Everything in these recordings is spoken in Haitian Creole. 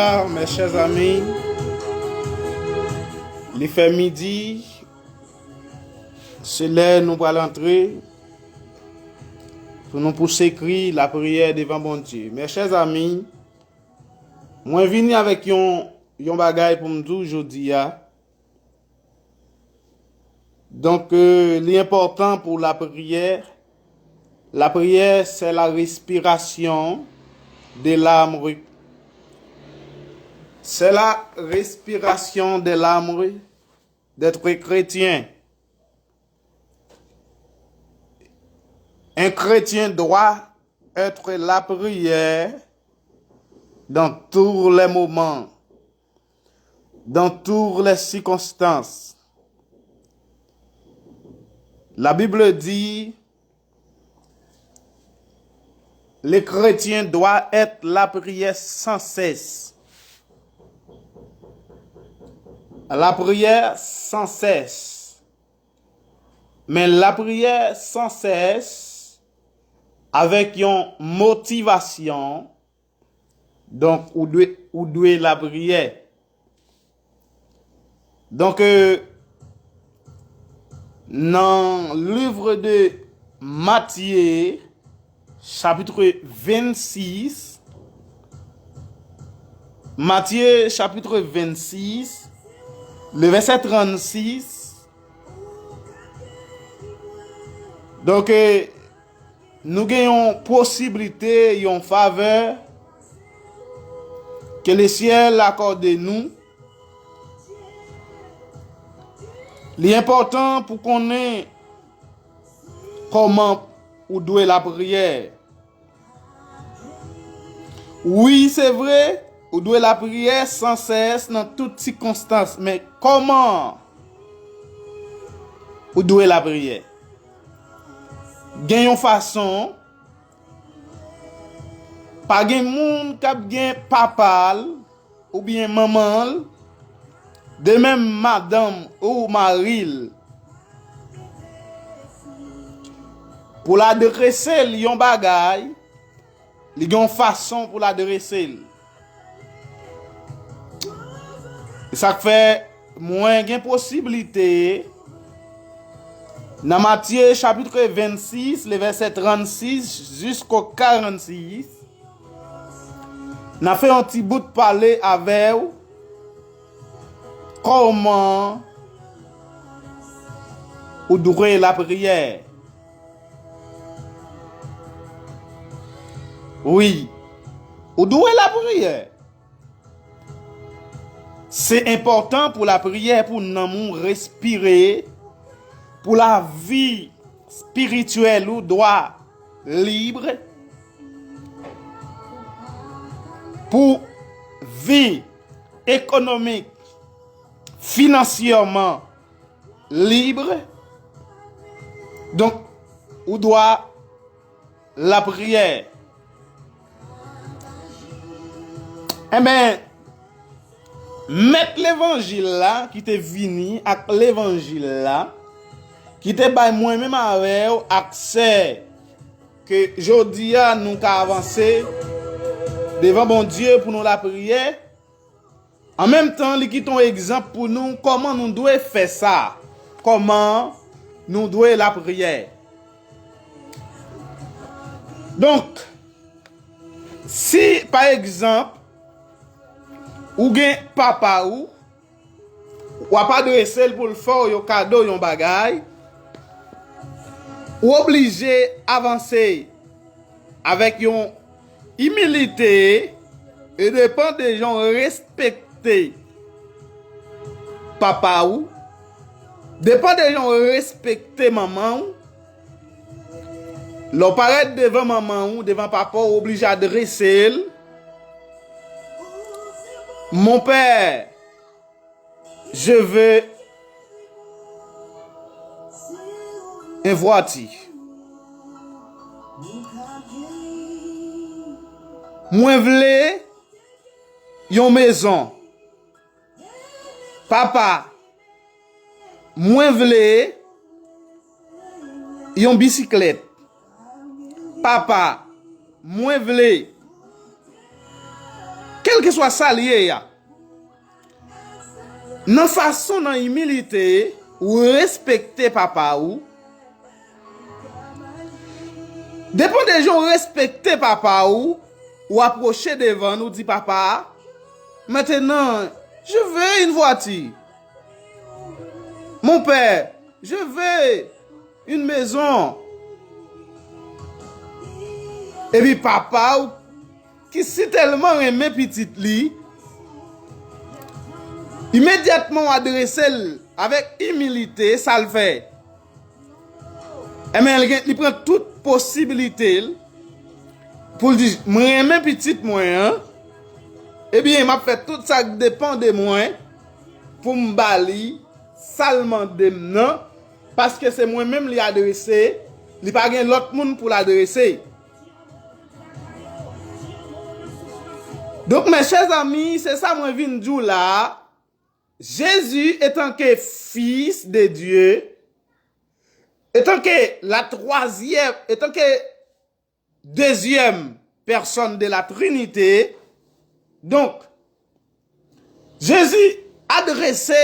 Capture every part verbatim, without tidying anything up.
Bonsoir, mes chers amis. Li fè midi, se lè nou pral antre pou nou pouse kri lapriyè devan Bondye. Mes chers amis, mwen vini avèk yon, yon bagay pou m di w jodi a. Donk, euh, li enpòtan pou lapriyè. La prière, c'est la respiration de l'âme. C'est la respiration de l'âme d'être chrétien. Un chrétien doit être la prière dans tous les moments, dans toutes les circonstances. La Bible dit, le chrétien doit être la prière sans cesse. La prière sans cesse. Men lapriyè san sès avèk yon motivasyon. Donk, ou dwe, ou dwe lapriyè. Donk, euh, nan livre de Matthieu, chapitre vingt-six, Matthieu, chapitre vingt-six, le verset trente-six. Donk, euh, nou gen yon posiblite, yon favè ke lesyèl akòde nou. Li enpòtan pou konnen kòman ou dwe lapriyè. Wi, se vre, ou dwe lapriyè san sès nan tout sikonstans, men kòman ou dwe lapriyè? Gen yon fason, pa gen moun k ap gen papa l oubyen manman l, de menm madanm ou mari l, pou l adrese l yon bagay, li gen yon fason pou l adrese l. E sa k fè mwen gen posiblite nan Matye chapitre vingt-six, le verset trente-six jusqu'au quarante-six, n a fè yon ti bout pale avè w kòman ou dwe lapriyè. Wi, ou dwe lapriyè. Se enpòtan pou lapriyè, pou nanm ou respire, pou lavi espirityèl ou dwa lib, pou vi ekonomik, finansyèman lib. Donk, ou dwa lapriyè. Enben, mèt levanjil la ki te vini ak levanjil la, ki te bay mwen menm avè w aksè ke jodi a nou ka avanse devan Bondye pou nou lapriyè, an menm tan, li kite yon egzanp pou nou kòman nou dwe fè sa, kòman nou dwe lapriyè. Donk, si, pa egzanp, ou gen papa ou, w ap adrese l pou l fè w yon kado, yon bagay, ou oblije avanse avèk yon imilite e depann de jan w respekte papa ou, depann de jan w respekte manman w. Lè w parèt devan manman w, devan papa w, w oblije adrese l: Mon père, je veux une voiture. Mwen vle yon mezon. Papa, mwen vle yon bisiklèt. Papa, mwen vle. kèlkeswa sa l ye a, nan fason, nan imilite, ou respekte papa ou. Depann de jan ou respekte papa ou, ou apwoche devan l, ou di, papa, maintenant, je veux une voiture. Mon père, je veux une maison. Epi papa w, ki si tèlman renmen pitit li, imedyatman w adrese l avèk imilite, sa l fè? Enben, li gen, li pran tout posibilite l pou l di, mwen renmen pitit mwen an, ebyen, m ap fè tout sa k depann de mwen pou m ba li sa l mande m nan, paske se mwen menm li adrese, li pa gen lòt moun pou l adrese. Donk, mes chers amis, se sa mwen vin di w la a. Jésus, étant que Fils de Dieu, étant que la troisième, étant que deuxième personne de la Trinité, donk, Jezi adrese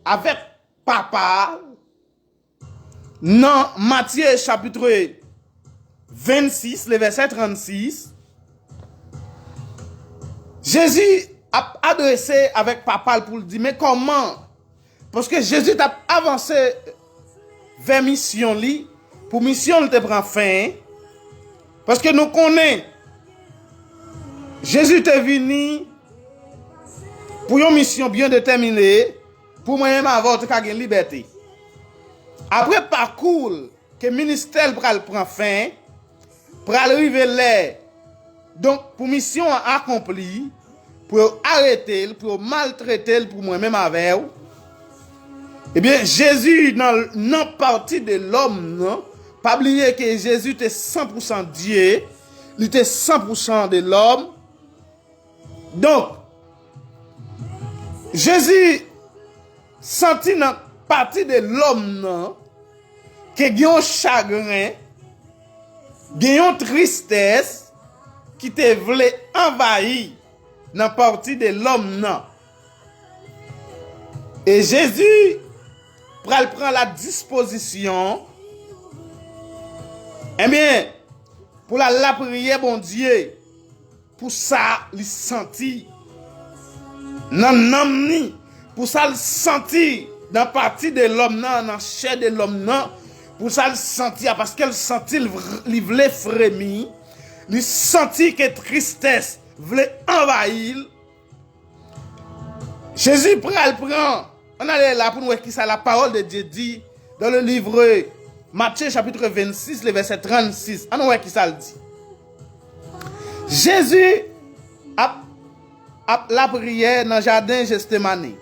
avèk Papa a nan Matye chapit vennsis, le vèsè trannsis, Jezi ap adrese avèk Papa l pou l di, men kòman? Paske Jezi t ap avanse vè misyon li, pou misyon l te pran fen. Paske nou konnen, Jezi te vini pou yon misyon byen detèmine, pou mwen menm avè w te ka gen libète. Apre pakou l, ke ministè l pral pran fen, pral rive lè, donk, pou misyon an akonpli, pou yo arete l, pou yo maltrete l pou mwen menm avè w. Ebyen, Jezi nan, nan pati de lòm nan, pa bliye ke Jezi te san pou san Dye, li te san pou san de lòm. Donk, Jezi santi nan pati de lòm nan ke gen yon chagren, gen yon tristès ki te vle anvayi nan pati de lòm nan. E Jezi pral pran la dispozisyon, enben, pou l al lapriyè Bondye pou sa li santi nan nanm ni, pou sa l santi nan pati de lòm nan, nan chè de lòm nan, pou sa l santi a, paske l santi l vr-, li vle fremi, li santi ke tristès vle anvayi l. Jezi pral pran, ann ale la pou n wè kisa la parole de Dieu dit dans le livre Matthieu chapitre vingt-six, le verset trente-six. Ann wè kisa l di. Jezi ap, ap lapriyè nan jaden Jestemane.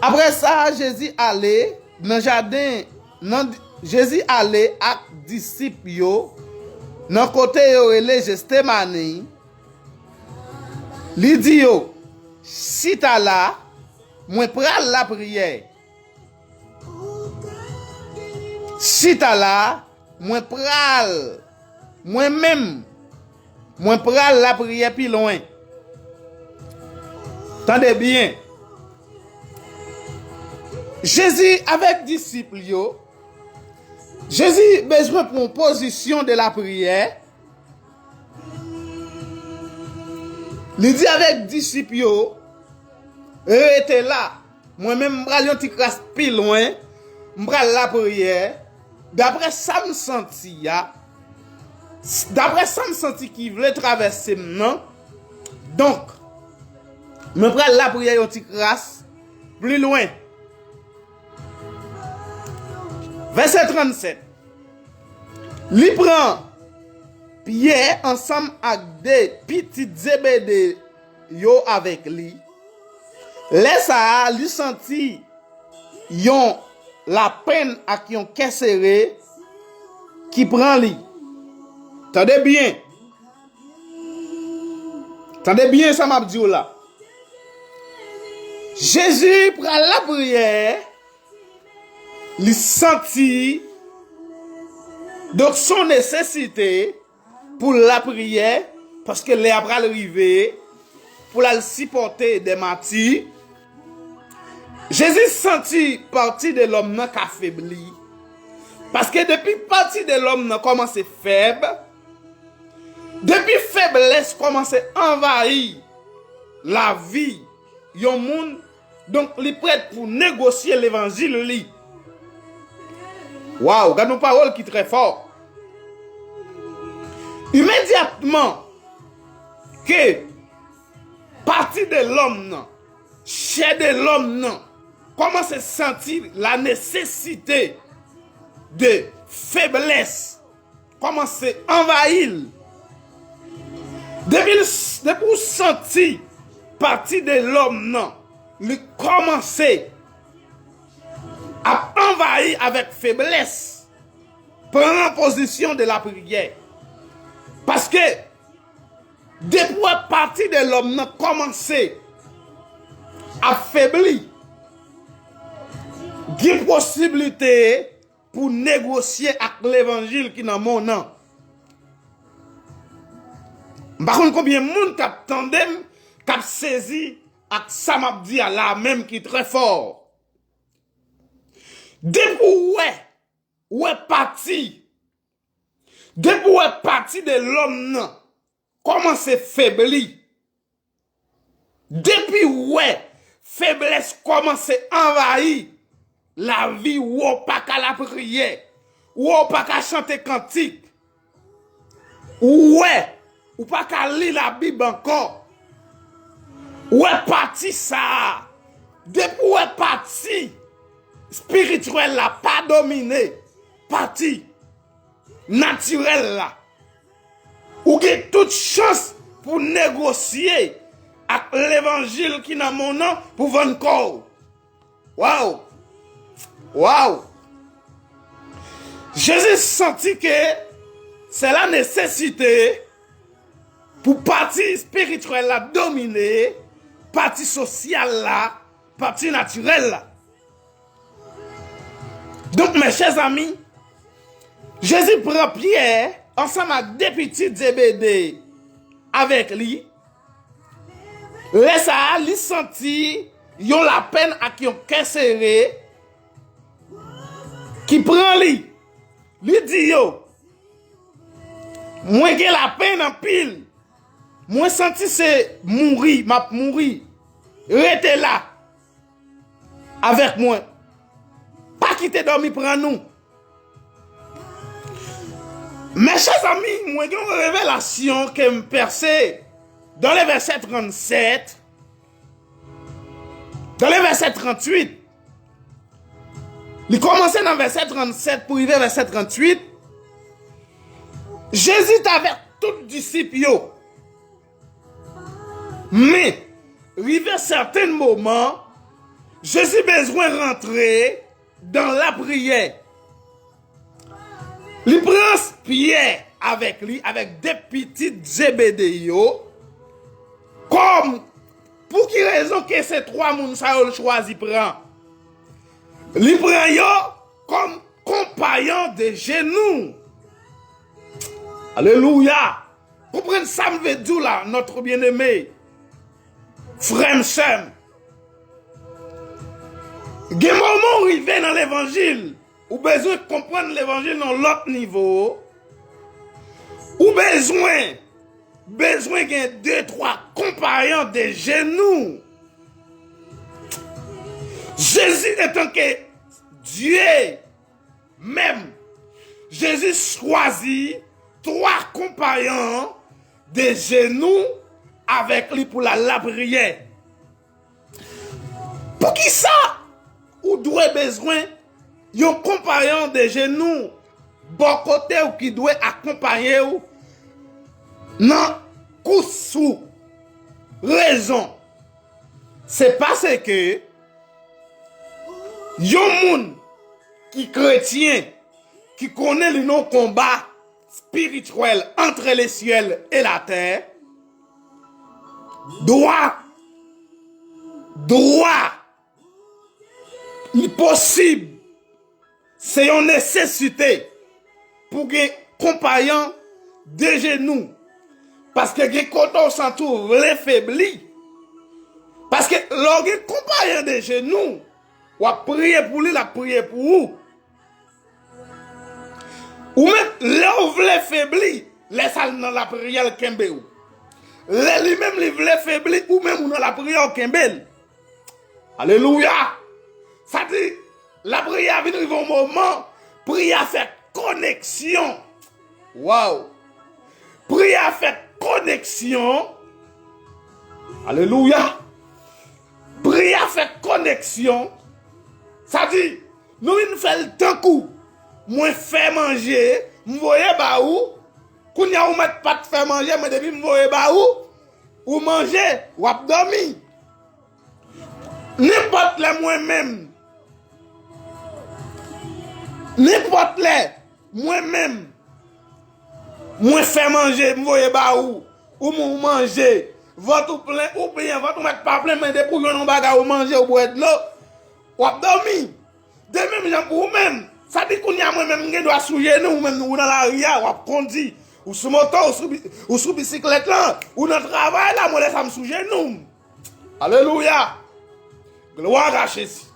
Apre sa, Jezi ale nan jaden, nan, Jezi ale ak disip yo nan kote yo rele Jestemane. Li di yo, chita la, mwen pral lapriyè. Chita la, mwen pral, mwen menm, mwen pral lapriyè pi lwen. Tande byen. Jezi avèk disip yo, Jezi bezwen pran pozisyon de lapriyè. Li di avèk disip yo, rete la, mwen menm m pral yon ti kras pi lwen, m pral lapriyè. Daprè sa m santi a, daprè sa m santi ki vle travèse m nan, donk, mwen pral lapriyè yon ti kras pli lwen. Vèsè trannsèt. Li pran Pyè ansanm ak de pitit Zebede yo avèk li. Lè sa a, li santi yon lapenn ak yon kè sere ki pran li. Tande byen. Tande byen sa m ap di w la. Jezi pral lapriyè, li santi, donk, son nesesite pou l lapriyè, paske lè a pral rive pou l al sipòte de mati. Jezi santi pati de lòm nan ka febli. Paske depi pati de lòm nan kòmanse fèb, depi feblès kòmanse anvayi lavi yon moun, donk li prèt pou negosye levanjil li. Waw, gad yon pawòl ki trè fò. Imedyatman ke pati de lòm nan, chè de lòm nan, kòmanse santi la nesesite de feblès, kòmanse anvayi l. Depi l, depi w santi pati de lòm nan, li kòmanse ap anvayi avèk feblès, pran pozisyon de lapriyè. Paske depi w wè pati de lòm nan kòmanse ap febli, gen posiblite pou negosye ak levanjil ki nan men w nan. M pa konn konbyen moun k ap tande m, k ap sezi ak sa m ap di a la menm ki trè fò. Depi w wè, w wè pati, depi w wè pati de lòm nan kòmanse febli, depi w wè feblès kòmanse anvayi lavi w, w pa ka lapriyè, w pa ka chante kantik, w wè ou pa ka li Labib ankò, w wè pati sa a, depi w wè pati espirityèl la pa domine pati natirèl la, ou gen tout chans pou negosye ak levanjil ki nan men w nan pou vann kò w. Waw! Waw! Jezi santi ke se la nesesite pou pati espirityèl la domine pati sosyal la, pati natirèl la. Donk, mes chers amis, Jezi pran Pyè ansanm ak de pitit Zebede avèk li. Lè sa a, li santi yon lapenn ak yon kè sere ki pran li. Li di yo, "Mwen gen lapenn anpil. Mwen santi se mouri, m ap mouri. Rete la avèk mwen. Pa kite dòmi pran nou." Mes chers amis, mwen gen yon revelasyon ke m pèse dans le verset tranntsèt, dans le verset tranntuit. Li kòmanse nan vèsè trannsèt pou rive vèsè trantuit. Jezi t avèk tout disip yo. Men, rive sèten moman, Jezi bezwen rantre dan lapriyè. Li pran Pyè avèk li, avèk de pitit Zebede yo. Kòm, pou ki rezon ke se twa moun sa yo l chwazi pran? Li pran yo kòm konpayan de jenou. Alelouya! Konprann sa m vle di w la, notre bien-aimé. Frè m, sè m. Gen moman w rive nan levanjil, ou bezwen konprann levanjil nan lòt nivo. Ou bezwen, bezwen gen de, twa konpayan de jenou. Jezi, antanke Dye menm, Jezi chwazi twa konpayan de jenou avèk li pou l al lapriyè. Poukisa ou dwe bezwen yon konpayan de jenou bò kote w ki dwe akonpaye w nan kous ou? Rezon, se paske yon moun ki kretyen, ki konnen li nan yon konba spirityèl entre le ciel et la terre, dwa, dwa, li posib, se yon nesesite pou gen konpayan de jenou. Paske gen kote w santi w vle febli. Paske lè w gen konpayan de jenou, w ap priye pou li, l ap priye pou ou. Ou menm, lè w vle febli, lè sa l nan lapriyè, l kenbe w. Lè li menm li vle febli, ou menm ou nan lapriyè, w kenbe l. Alelouya! Sa di, lapriyè a vin rive yon moman, priyè a fè koneksyon. Waw! Priyè a fè koneksyon. Alelouya! Priyè a fè koneksyon. Sa di, nou vin fè l tankou, mwen fè manje, m voye ba ou. Kounye a ou mèt pa t fè manje, men depi m voye ba ou, ou manje, w ap dòmi. Nenpòt lè mwen menm, nenpòt lè mwen menm, mwen fè manje, m voye ba ou, ou m-, ou manje, vant ou plen, oubyen vant ou mèt pa plen, men depi w jwenn yon bagay, ou manje, ou bwè dlo, w ap dòmi. De menm jan pou ou menm. Sa di kounye a mwen menm, m gen dwa sou jenou, ou menm ou nan lari a, w ap kondi, ou sou moto, ou sou bi-, ou sou bisiklèt lan, ou nan travay la, mwen lè sa m sou jenou m. Alelouya! Glwa a Jezi.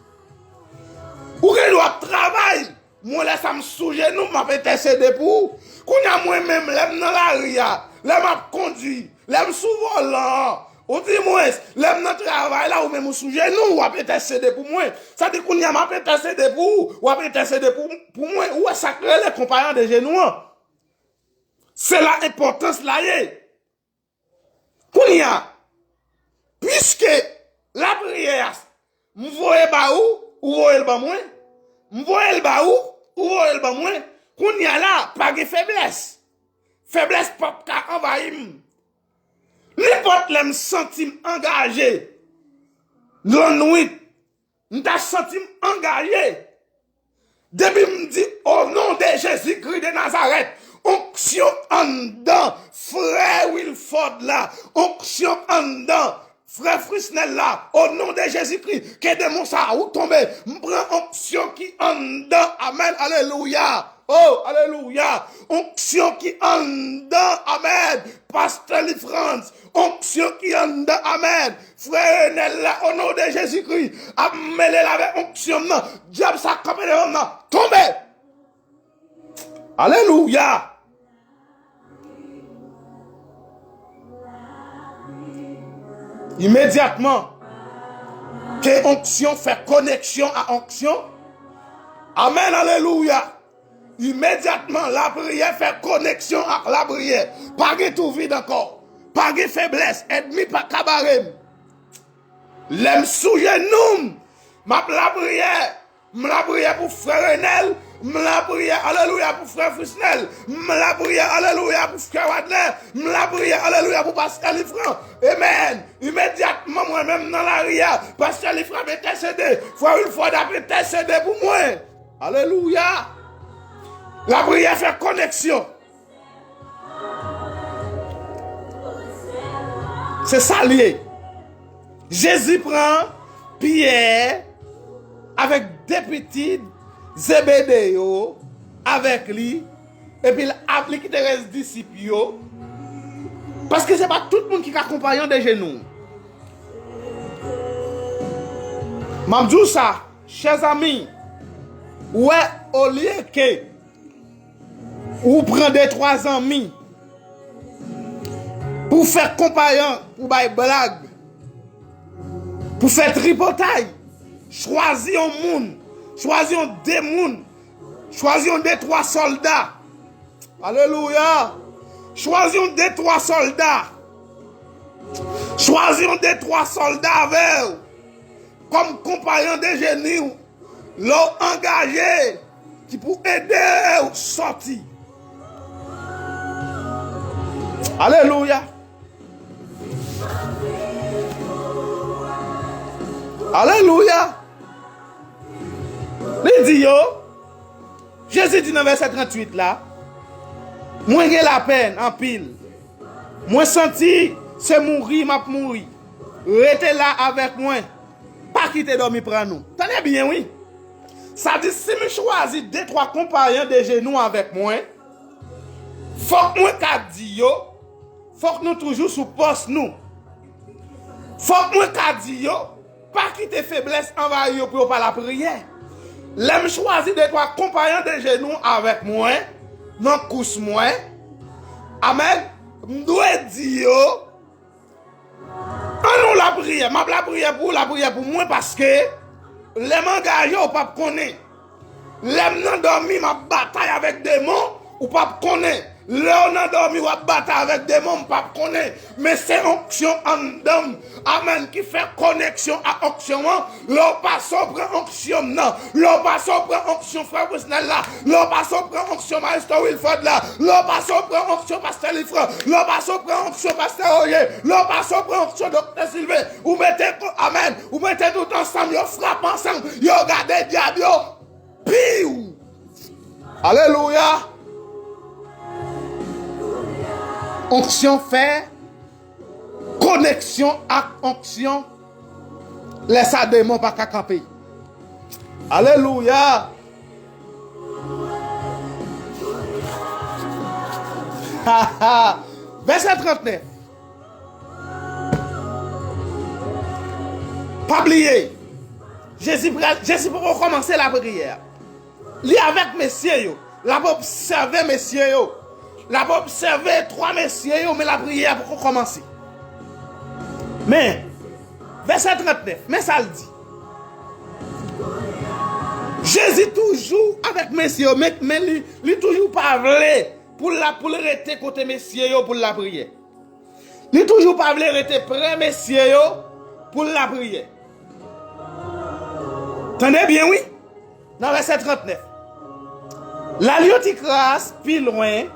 Ou gen dwa ap travay, mwen lè sa m sou jenou m, m ap entèsede pou ou. Kounye a mwen menm, lè m nan lari a, lè m ap kondi, lè m sou volan an, ou di mwens, lè m nan travay la, ou menm ou sou jenou, w ap entèsede pou mwen. Sa di kounye a m ap entèsede pou ou, w ap entèsede pou, pou mwen. Ou wè sa k rele konpayan de jenou an? Se la enpòtans la ye. Kounye a, piske lapriyè a, m voye ba ou, ou voye l ban mwen. M voye l ba ou, ou voye l ban mwen. Kounye a la, pa gen feblès. Feblès p ap ka anvayi m. Nenpòt lè m santi m angaje, lannwit, m ta santi m angaje. Depi m di, "O non de Jezikri de Nazarèt," onksyon anndan frè Wilford la, onksyon anndan frè Frisnel la, o non de Jezikri, ke demon sa a ou tonbe. M pran onksyon ki anndan. Amèn, alelouya. Oh, alelouya. Onksyon ki anndan. Amèn. Pastè Lifrans, onksyon ki anndan. Amèn. Frè Renèl la, o non de Jezikri, ap mele l avèk onksyon m nan. Dyab sa kanpe devan m nan, tonbe. Alelouya. Imedyatman, ke onksyon fè koneksyon a onksyon. Amèn, alelouya. Imedyatman, lapriyè fè koneksyon ak lapriyè. Pa gen twou vid ankò. Pa gen feblès. Ènmi pa ka bare m. Lè m sou jenou m, m ap lapriyè. M lapriyè pou frè Renèl. M lapriyè, alelouya, pou frè Frisnel. M lapriyè, alelouya, pou frè Wadner. M lapriyè, alelouya, pou pastè Lifran. Amèn. Imedyatman, mwen menm nan lari a, pastè Lifran ap entèsede. Frè Wilford ap entèsede pou mwen. Alelouya. Lapriyè fè koneksyon. Se sa l ye. Jezi pran Pyè avèk de pitit Zebede yo avèk li, epi l ap, li kite rès disip yo. Paske se pa tout moun ki ka konpayan de jenou. M ap di w sa, chè zanmi, ou wè, olye ke ou pran de twa zanmi pou fè konpayan, pou bay blag, pou fè tripotay. Chwazi yon moun, chwazi yon de moun, chwazi yon de twa sòlda. Alelouya. Chwazi yon de twa sòlda. Chwazi yon de twa sòlda avè w kòm konpayan de jenou w. Lè w angaje, ki pou ede w sòti. Alelouya. Alelouya. Li di yo, Jezi di nan vèsè tranntuit la, mwen gen lapèn anpil. Mwen santi se mouri m ap mouri. Rete la avèk mwen. Pa kite dòmi pran nou. Tande byen, wi. Sa di, si m chwazi de twa konpayan de jenou avèk mwen, fòk mwen ka di yo, fòk nou toujou sou pòs nou. Fòk mwen ka di yo, pa kite feblès anvayi yo pou yo pa lapriyè. Lè m chwazi de twa konpayan de jenou avèk mwen nan kous mwen, amèn, m dwe di yo, ann nou lapriyè, m ap lapriyè pou ou, lapriyè pou mwen, paske lè m angaje, ou p ap konnen. Lè m nan dòmi, m ap batay avèk demon, ou p ap konnen. Lè w nan dòmi, w ap batay avèk demon, m p ap konnen. Men se onksyon anndan m, amèn, ki fè koneksyon ak onksyon an. Lè w pase, w pran onksyon m nan. Lè w pase, w pran onksyon frè Fresnel la. Lè w pase, w pran onksyon Maestro Wilford la. Lè w pase, w pran onksyon pastè Lifran. Lè w pase, w pran onksyon pastè Roger. Lè w pase, w pran onksyon doktè Sylvain. Ou mete, amèn, ou mete tout ansanm, yo frape ansanm, yo gade dyab yo. Piw! Alelouya! Onksyon fè koneksyon ak onksyon. Lè sa, demon pa ka kanpe. Alelouya! Vèsè trannèf. Pa bliye, Jezi pral, Jezi poko kòmanse lapriyè. Li avèk mesye yo. L ap obsève mesye yo. L ap obsève twa mesye yo, men lapriyè a poko kòmanse. Men, vèsè trannèf, men sa l di. Jezi toujou avèk mesye yo, men, men li, li toujou pa vle pou l la, pou l rete kote mesye yo, pou l lapriyè. Li toujou pa vle rete pre mesye yo pou l lapriyè. Tande byen, wi. Nan vèsè trannèf. L al yon ti kras pi lwen,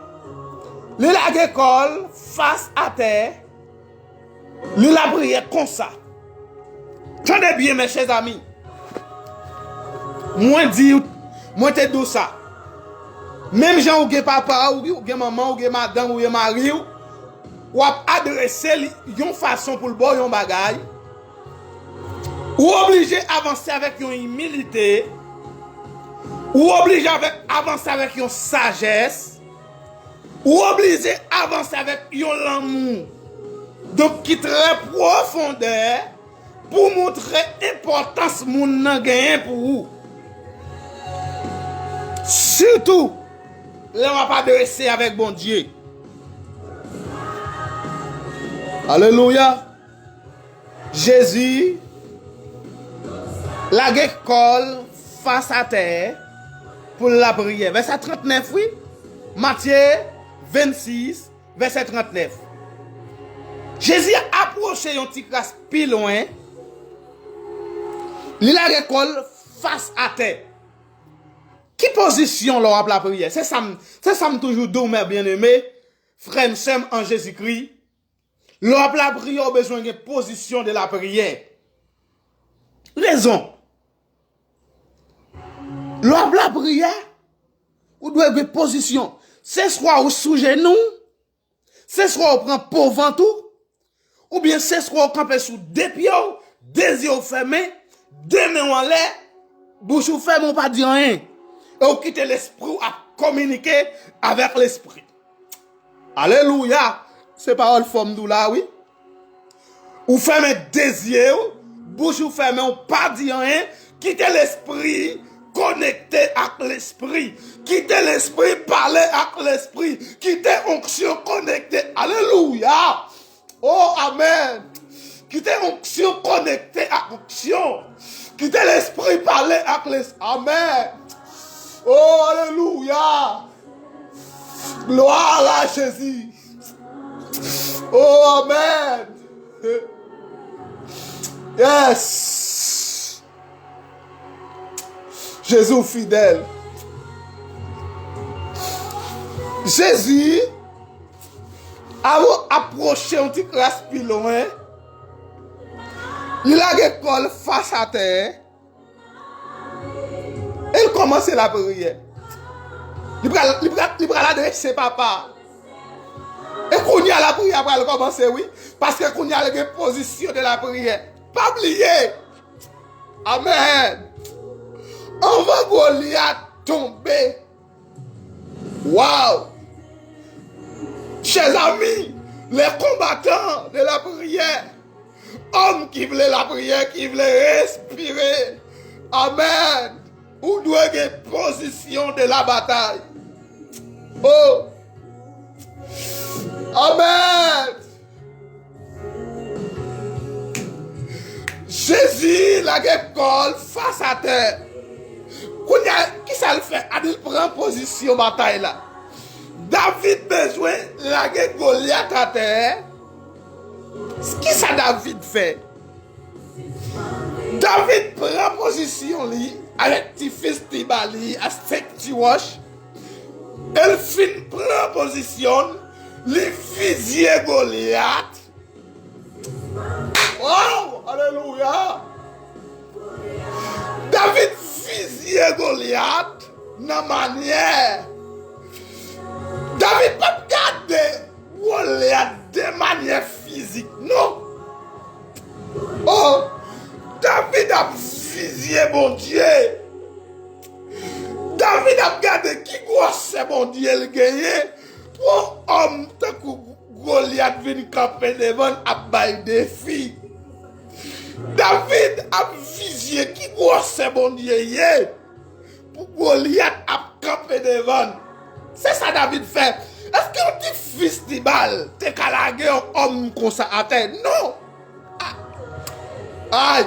li lage kò l fas atè, li lapriyè konsa. Tande byen, mes chers amis. Mwen di, mwen te di w sa. Menm jan ou gen papa w, ou gen manman w, ou gen madanm, ou gen mari w, w ap adrese li yon fason pou l ba w yon bagay. Ou oblije avanse avèk yon imilite. Ou oblije avèk, avanse avèk yon sajès. Ou oblije avanse avèk yon lanmou, donk, ki trè pwofondè pou montre enpòtans moun nan genyen pou ou. Sitou lè w ap adrese avèk Bondye. Alelouya! Jezi lage kò l fas atè pou l lapriyè. Vèsè trannèf, wi. Matye vennsis, vèsè trannèf. Jezi apwoche yon ti kras pi lwen. Li lage kò l fas atè. Ki pozisyon lè w ap lapriyè? Se sa m, se sa m toujou di w, mè byeneme, frè m, sè m an Jezikri. Lè w ap lapriyè, ou bezwen gen pozisyon de lapriyè. Rezon. Lè w ap lapriyè, ou dwe gen pozisyon. Se swa ou sou jenou, se swa ou pran po vant ou, oubyen se swa ou kanpe sou de pye w, de zye w fèmen, de men w anlè, bouch ou fèmen, ou pa di anyen. E ou kite lespri w ap kominike avèk lespri. Alelouya! Se pawòl fò m di w la, wi. Ou fèmen de zye w, bouch ou fèmen, ou pa di anyen. Kite lespri konekte ak lespri. Kite lespri pale ak lespri. Kite onksyon konekte. Alelouya! Oh, amèn! Kite onksyon konekte ak onksyon. Kite lespri pale ak lespri. Amèn! Oh, alelouya! Gloire à Jésus. Oh, amèn. Yes. Jezi w fidèl. Jezi ap apwoche yon ti kras pi lwen. Li lage kò l fas atè. E l kòmanse lapriyè. Li pral, li pral, li pral adrese papa. E kounye a lapriyè pral kòmanse, wi. Paske kounye a l gen pozisyon de lapriyè. Pa bliye. Amèn. Anvan Golyat tonbe. Waw! Chèzami, Les combattants de la prière. Òm ki vle lapriyè, ki vle respire. Amèn. Ou dwe gen pozisyon de la batay. Oh. Amèn. Jezi lage kò l fas atè. Kounye a, kisa l fè? Ann pran pozisyon batay la. David bezwen lage Golyat atè. Kisa David fè? David pran pozisyon li avèk ti fistibal li ak senk ti wòch. E l fin pran pozisyon l, li fizye Golyat. Oh, alelouya! David fizye Golyat nan manyè. David pa t gade Golyat de manyè fizik, non. Oh, David ap vizye Bondye. David ap gade ki gwosè Bondye l genyen pou yon òm tankou Golyat vin kanpe devan l ap bay defi. David ap vizye ki gwosè Bondye ye pou Golyat ap kanpe devan l. Se sa David fè. Èske yon ti fistibal te ka lage yon òm konsa atè? Non. A-, ay.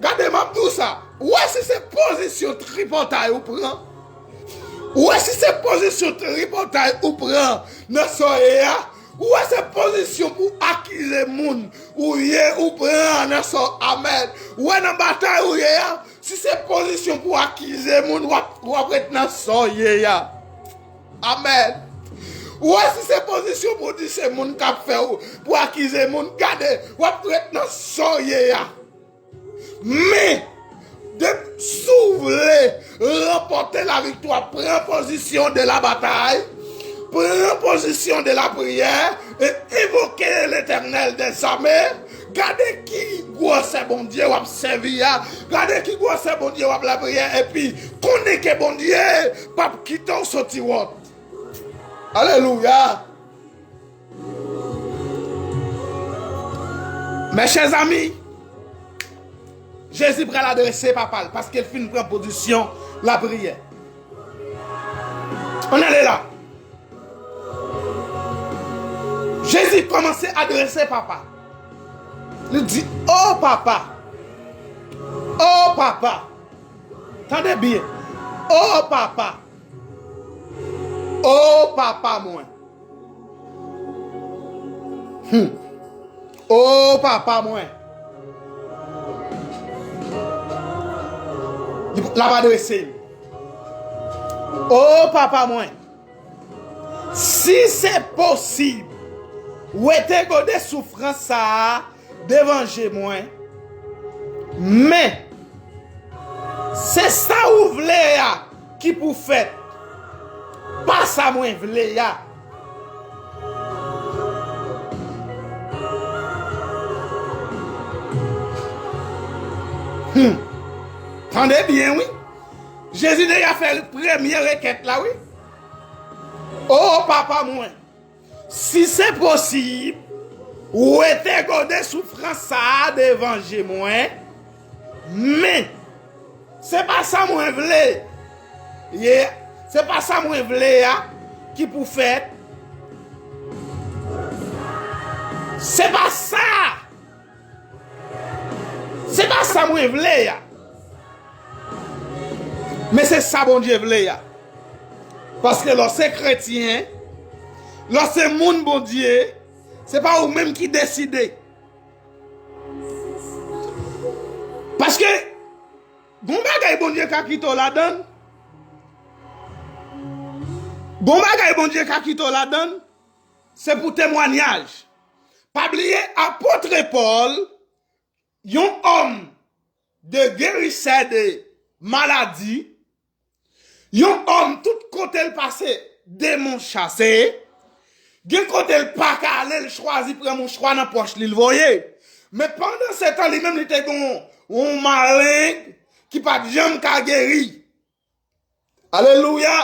Gade, m ap di w sa. Ou wè si se pozisyon tripotay ou pran? Ou wè si se pozisyon tripotay ou pran nan sa w ye a? Ou wè se pozisyon pou akize moun ou ye, ou pran nan sa w, amèn. Ou wè nan batay ou ye a? Si se pozisyon pou akize moun, w ap, w ap ret nan sa w ye a. Amèn. Ou wè si se pozisyon pou di se moun k ap fè w, pou akize moun, gade, w ap ret nan sa w ye a. Men, de, si w vle ranpòte laviktwa, pran pozisyon de la batay, pran pozisyon de la priyè, e envoke Letènèl dèzame. Gade ki gwosè Bondye w ap sèvi a. Gade ki gwosè Bondye w ap lapriyè. Epi, konnen ke Bondye p ap kite w soti wont. Alelouya! Mes chers amis, Jezi pral adrese papa l paske l fin pran pozisyon lapriyè. Ann ale la. Jezi kòmanse adrese papa. Li di, "O papa, o papa, tande byen, o papa, o papa mwen." Hmm. O papa mwen. Li, l ap adrese l. O papa mwen, si se posib, wete gode soufrans sa a devan je mwen. Men, se sa ou vle a ki pou fèt, pa sa mwen vle a. Hmm. Tande byen, wi. Jezi deja fè premye rekèt la, wi. O papa mwen, si se posib, wete gode soufrans sa a devan je mwen, men se pa sa mwen vle ye, se pa sa mwen vle a ki pou fèt. Se pa sa. Se pa sa mwen vle a. Men se sa Bondye vle a. Paske lè w se kretyen, lè w se moun Bondye, se pa ou menm ki deside. Paske gon bagay Bondye ka kite w ladan l. Gon bagay Bondye ka kite w ladan l. Se pou temwanyaj. Pa bliye, apot Pòl, yon òm de gerisè de maladi, yon òm tout kote l pase, demon chase, gen kote l pa ka ale, l chwazi pran mouchwa nan pòch li, l voye. Men pandan se tan, li menm li te gen yon, yon maleng ki pa t janm ka geri. Alelouya!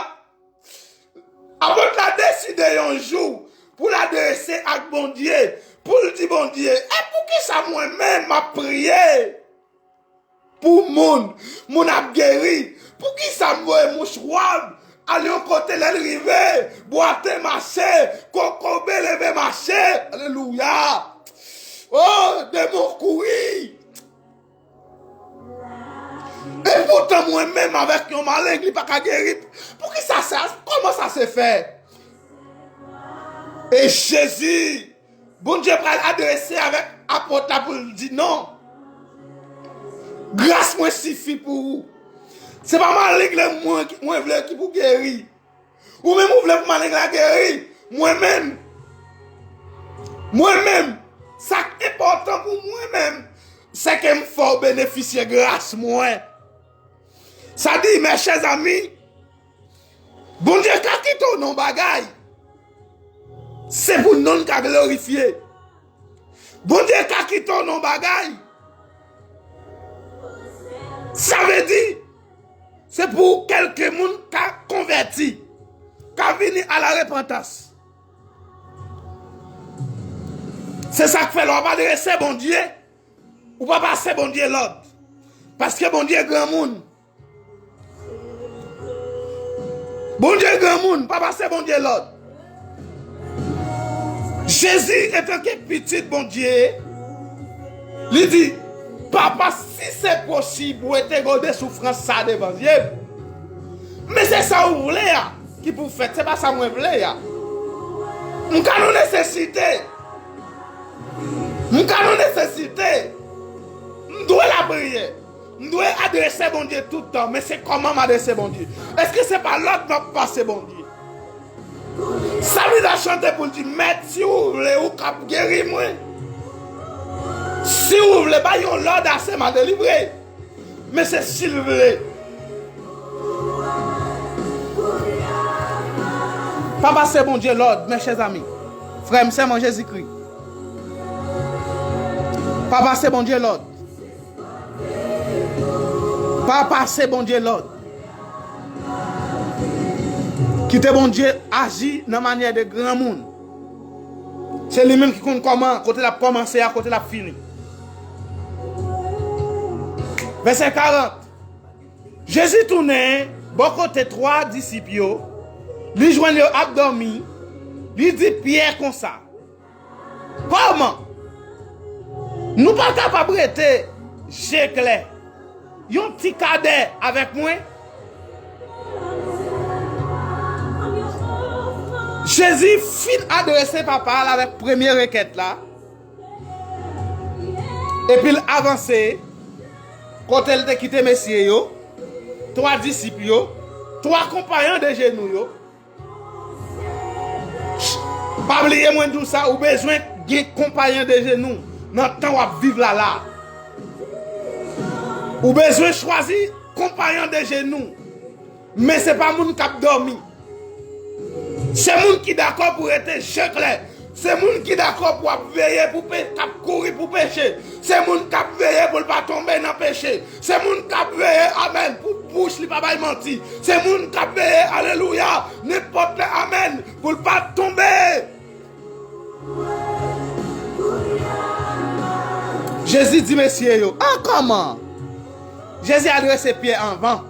Apot la deside yon jou pou l adrese ak Bondye, pou l di Bondye, e poukisa mwen menm m ap priye pou moun, moun ap geri? Poukisa m voye mouch wòb al yon kote, lè l rive, bwate mache, kokobe leve mache? Alelouya! O, demon kouri! E poutan mwen menm avèk yon maleng li pa ka geri. Poukisa sa? Kòman sa se fè? E Jezi, Bondye pral adrese avèk apot la pou l di non. Gras mwen sifi pou ou. Se pa maleng mwen, mwen vle ki pou geri. Ou menm ou vle pou maleng la geri. Mwen menm, mwen menm, sa k enpòtan pou mwen menm, se ke m fè w benefisye gras mwen. Sa di, mes chers amis, Bondye ka kite w nan bagay, se pou non l ka glorifye. Bondye ka kite w nan bagay, sa vle di, se pou kèlke moun ka konvèti, ka vini a la repantans. Se sa k fè lè w ap adrese Bondye, ou pa pase Bondye lòd. Paske Bondye granmoun. Bondye granmoun, pa pase Bondye lòd. Jezi, antanke pitit Bondye, li di, Papa, si se posib, wete gode soufrans sa devan zye m. Men se sa ou vle a ki pou fèt, se pa sa mwen vle a. M ka nan nesesite. M ka nan nesesite. M dwe lapriyè. M dwe adrese Bondye tout tan, men se kòman m adrese Bondye. Èske se pa lòd m ap pase Bondye? Sa li ta chante pou l di, Mèt, si ou vle, ou kab geri mwen. Si ou vle, bay yon lòd ase m a delivre. Men se si l vle. Pa pase Bondye lòd, mes chers amis. Frè m, sè m an Jezikri. Pa pase Bondye lòd. Pa pase Bondye lòd. Kite Bondye aji nan manyè de granmoun. Se li menm ki konn kòman, kote l ap kòmanse a, kote l ap fini. Vèsè karant. Jezi tounen bò kote twa disip yo, li jwenn yo ap dòmi, li di Pyè konsa, Kòman? Nou pa kapab rete je klè yon ti kadè avèk mwen? Jezi fin adrese Papa l avèk premye rekèt la, epi l avanse kote l te kite mesye yo, twa disip yo, twa konpayan de jenou yo. Pa bliye mwen di w sa, ou bezwen gen konpayan de jenou nan tan w ap viv la la. Ou bezwen chwazi konpayan de jenou. Men se pa moun k ap dòmi. Se moun ki dakò pou rete je klè. Se moun ki dakò pou ap veye pou pe-, k ap kouri pou peche. Se moun k ap veye pou l pa tonbe nan peche. Se moun k ap veye, amèn, pou bouch li pa bay manti. Se moun k ap veye, alelouya, nenpòt lè, amèn, pou l pa tonbe. Jezi di mesye yo, a, kòman? Jezi adrese Pyè anvan.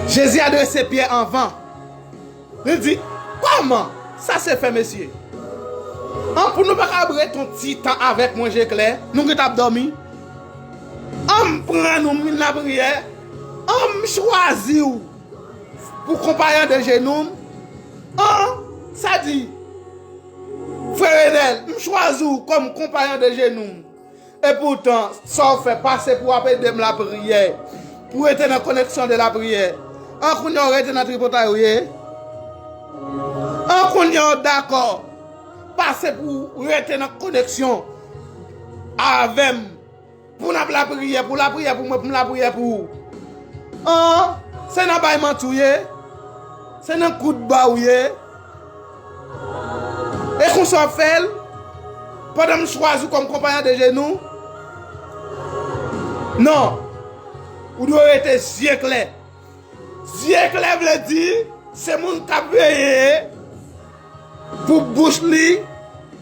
Jezi adrese Pyè anvan. Li di, kòman sa se fè, mesye? An, pou nou pa ka ret yon ti tan avèk mwen je klè, nou ki t ap dòmi? An, m pran nou, m vin lapriyè. An, m chwazi w pou konpayan de jenou m. An, sa di, frè Renèl, m chwazi w kòm konpayan de jenou m. Epoutan, sa w fè, pase pou w ap ede m lapriyè, pou w rete nan koneksyon de lapriyè. An, kounye a w rete nan tripotay ou ye? An, kounye a w dakò, pase pou w rete nan koneksyon avè m, pou n ap lapriyè, pou w lapriyè pou mwen, pou m lapriyè pou ou? An, se nan bay manti w ye? Se nan kout ba w ye? E konsa w ap fè l? Pandan m chwazi w kòm konpayan de jenou? Non. Ou dwe rete zye klè. Zye klè vle di, se moun k ap veye pou bouch li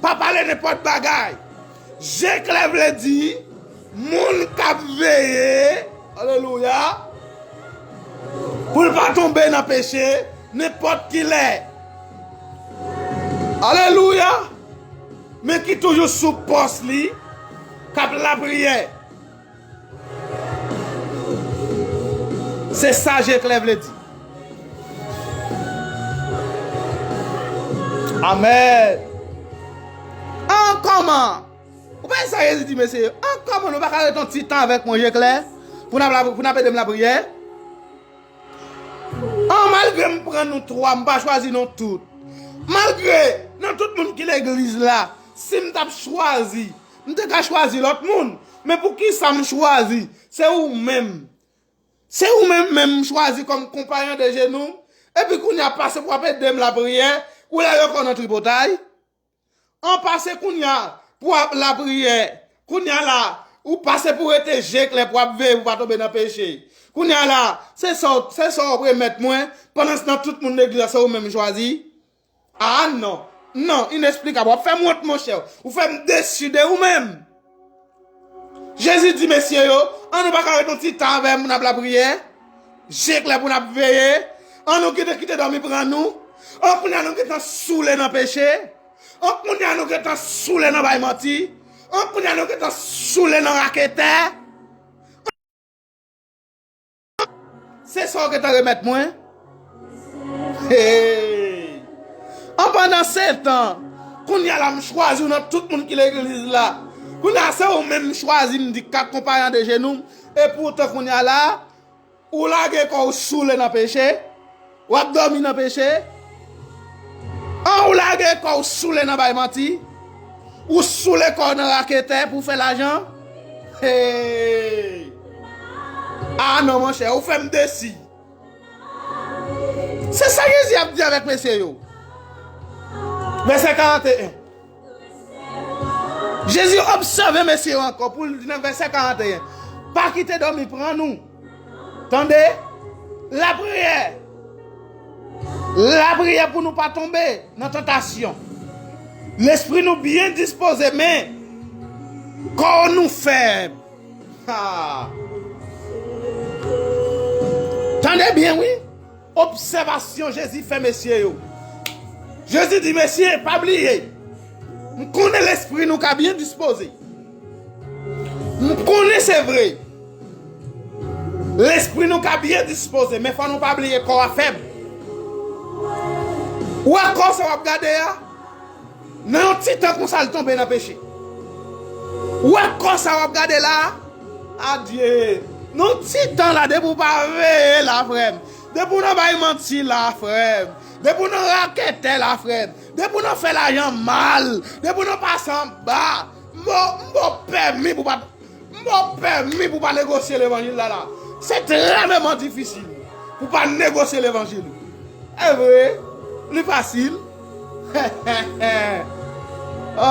pa pale nenpòt bagay. Je klè vle di moun k ap veye, alelouya, pou l pa tonbe nan peche nenpòt ki lè. Alelouya! Men ki toujou sou pòs li, k ap lapriyè. Se sa je klè vle di. Amèn. An kòman? Ou pa sa Jezi di mesye yo? An kòman nou pa ka ret yon ti tan avèk mwen, je klè? Pou n ap la, pou n ap ede m lapriyè? An, malgre m pran nou twa, m pa chwazi nou tout. Malgre nan tout moun ki legliz la, si m t ap chwazi, m te ka chwazi lòt moun. Men poukisa m chwazi se ou menm? Se ou menm menm m chwazi kòm konpayon de jenou m. Epi kounye a pase pou w ap ede m lapriyè, ou la yo ankò nan tripotay. An pase kounye a pou w ap lapriyè. Kounye a la, ou pase pou rete je klè pou w ap veye pou w pa tonbe nan peche. Kounye a la, se sa w, se sa w ap remèt mwen, pandanstan tout moun legliz la se ou menm m chwazi. Ah non, non, inesplikab. W ap fè m wont, monchè. Ou fè m desi de ou menm. Jezi di mesye yo, an nou pa ka ret yon ti tan avè m pou n ap lapriyè? Je klè pou n ap veye? An nou kite, kite dòmi pran nou? An kounye a nou gentan soule nan peche? An kounye a nou gentan soule nan bay manti? An kounye a nou gentan soule nan raketè? Se sa w gentan remèt mwen? Hey! An pandan se tan, kounye a la m chwazi w nan tout moun ki legliz la. Kounye a se ou menm m chwazi m di k ap konpayan de jenou m. Epoutan kounye a la, ou lage kò w soule nan peche. W ap dòmi nan peche. An ou lage kò w soule nan bay manti. Ou soule kò w nan raketè pou w fè lajan. Hey! Ah non, monchè, ou fè m desi. Se sa Jezi ap di avèk mesye yo. Vèsè karannteyen. Jezi obsève mesye yo ankò pou l di nan vèsè karannteyen, pa kite dòmi pran nou. Tande? Lapriyè. Lapriyè pou nou pa tonbe nan tantasyon. Lespri nou byen dispoze, men kò nou fèb. Ha! Tande byen, wi. Obsèvasyon Jezi fè mesye yo. Jezi di, mesye, pa bliye, m konnen lespri nou ka byen dispoze. M konnen se vre. Lespri nou ka byen dispoze, men fò nou pa bliye kò a fèb. Ou wè kò sa w ap gade a? Nan yon ti tan konsa, l tonbe nan peche. Ou wè kò sa w ap gade la? Adye! Nan yon ti tan la, depi w pa veye la, frè m. Depi w nan bay manti la, frè m. Depi w nan raketè la, frè m. Depi w nan fè lajan mal. Depi w nan pase anba. M ba w, m ba w pèmi pou w pa M ba w pèmi pou w pa negosye levanjil la la. Se trè vrèman difisil pou w pa negosye levanjil. E vre, li fasil.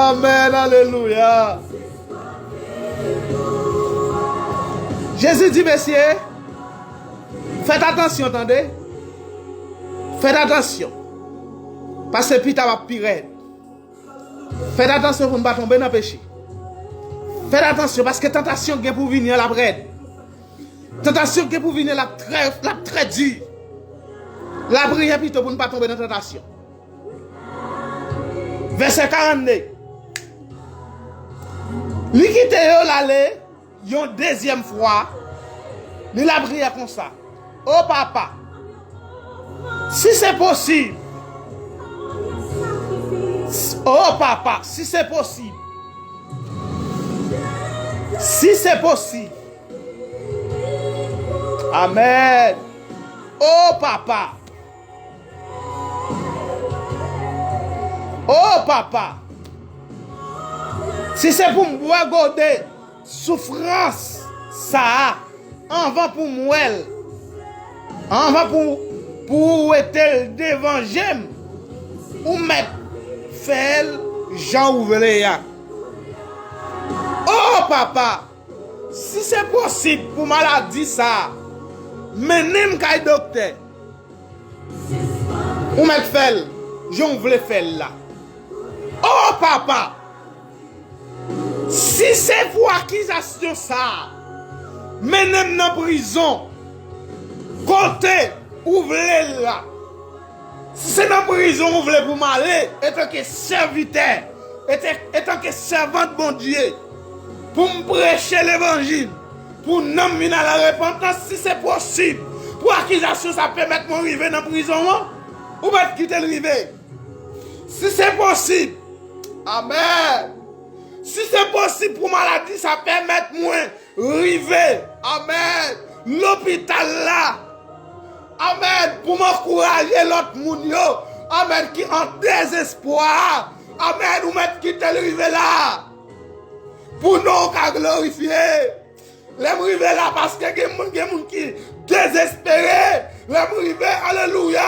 Amèn, alelouya. Jezi di, mesye, fèt atansyon, tande. Fèt atansyon. Paske pita w ap pi rèd. Fèt atansyon pou n pa tonbe nan peche. Fèt atansyon, paske tantasyon k gen pou vini an, l ap rèd. Tantasyon k gen pou vini an, l ap trè, l ap trè di. Lapriyè pito pou n pa tonbe nan tantasyon. Vèsè karannde. Li kite yo, l ale. Yon dezyèm fwa, li lapriyè konsa, O Papa, si se posib, s-, O Papa, si se posib, si se posib, amèn, O Papa, O Papa, si se pou m bwè gode soufrans sa a anvan pou m wè l, anvan pou, pou ou wete l devan je m, ou mèt fè l jan ou vle a. O Papa, si se posib pou maladi sa a mennen m kay doktè, ou mèt fè l jan w vle fè l la. Papa, si se pou akizasyon sa a mennen m nan prizon, kote ou vle l la, si se nan prizon ou vle pou m ale, etanke sèvitè, etan- etanke sèvant Bondye, pou m preche levanjil, pou nanm vin a la repantans, si se posib, pou akizasyon sa pèmèt mwen rive nan prizon an, ou mèt kite l rive. Si se posib, amèn. Si se posib pou maladi sa pèmèt mwen rive, amèn, lopital la, amèn, pou m ankouraje lòt moun yo, amèn, ki an dezespwa, amèn, ou mèt kite l rive la, pou non w ka glorifye. Lè m rive la, paske gen moun, gen moun ki dezespere. Lè m rive, alelouya.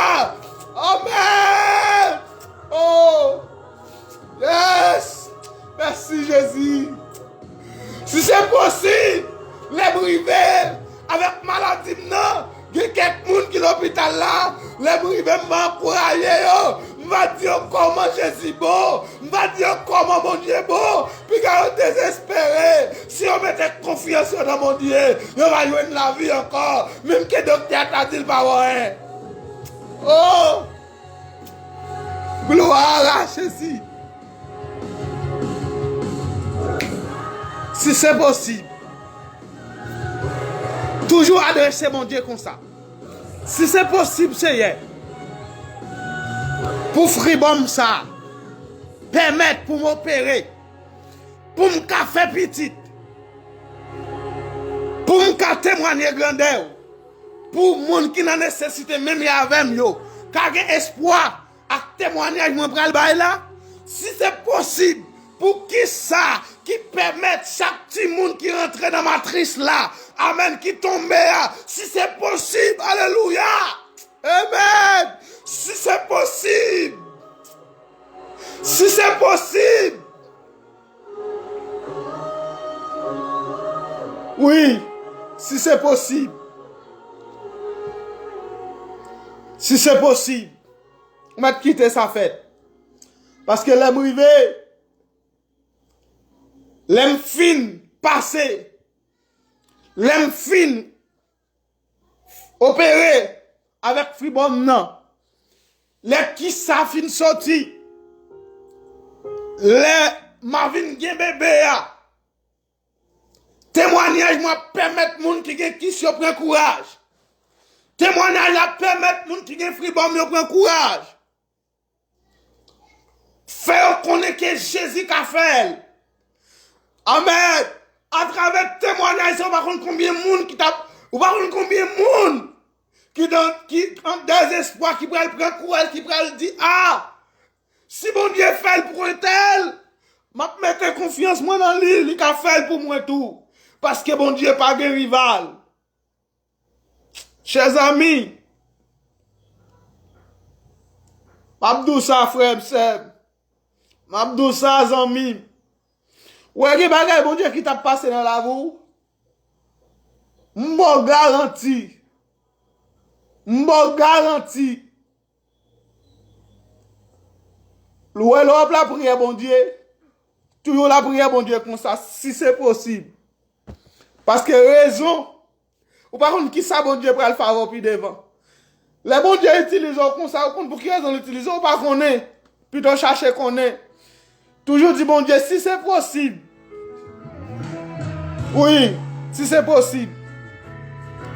Amèn. Oh, yes. Mèsi, Jezi. Si se posib, lè m rive avèk maladi m nan, gen kèk moun ki lopital la, lè m rive, m va ankouraje yo. M va di yo kòman Jezi bon. M va di yo kòman Bondye bon. Piga yo dezespere. Si yo mete konfyans yo nan Bondye, yo va jwenn lavi ankò. Menm ke doktè a ta di l pa wè anyen. Oh! Glwa a Jezi. Si se posib, toujou adrese Bondye konsa. Si se posib, Seyè, pou fribòm sa a pèmèt pou m opere, pou m ka fè pitit, pou m ka temwanye grandè w, pou moun ki nan nesesite menm jan avè m yo ka gen espwa ak temwanyaj mwen pral bay la, si se posib, poukisa ki pèmèt chak timoun ki rantre nan matris la, amèn, ki tonbe a, si se posib, alelouya, amèn, si se posib, si se posib, wi, si se posib, si se posib, ou mèt kite sa fèt. Paske lè m rive, lè m fin pase, lè m fin opere avèk fribòm nan, lè kis sa fin soti, lè m a vin gen bebe a, temwanyaj mwen ap pèmèt moun ki gen kis yo pran kouraj. Temwanyaj la ap pèmèt moun ki gen fribòm yo pran kouraj. Fè yo konnen ke Jezi ka fè l. Amèn. Atravè temwanyaj sa, ou pa konn konbyen moun ki t ap, ou pa konn konbyen moun ki dan, ki an dezespwa, ki pral pran kouraj, ki pral di, a, si Bondye fè l pou entèl, m ap mete konfyans mwen nan li, li ka fè l pou mwen tou. Paske Bondye pa gen rival. Chè zanmi, m ap di w sa, frè m, sè m. M ap di w sa, zanmi m. Ou wè, gen bagay Bondye ki t ap pase nan lavi w. M ba w garanti. M ba w garanti. Ou wè, lè w ap lapriyè Bondye, toujou lapriyè Bondye konsa, si se posib. Paske rezon, ou pa konn kisa Bondye pral fè avè w pi devan. Lè Bondye itilize w konsa, ou konn pou ki rezon l itilize w, ou pa konnen. Pito chache konnen. Toujou di Bondye, si se posib. Wi, si se posib.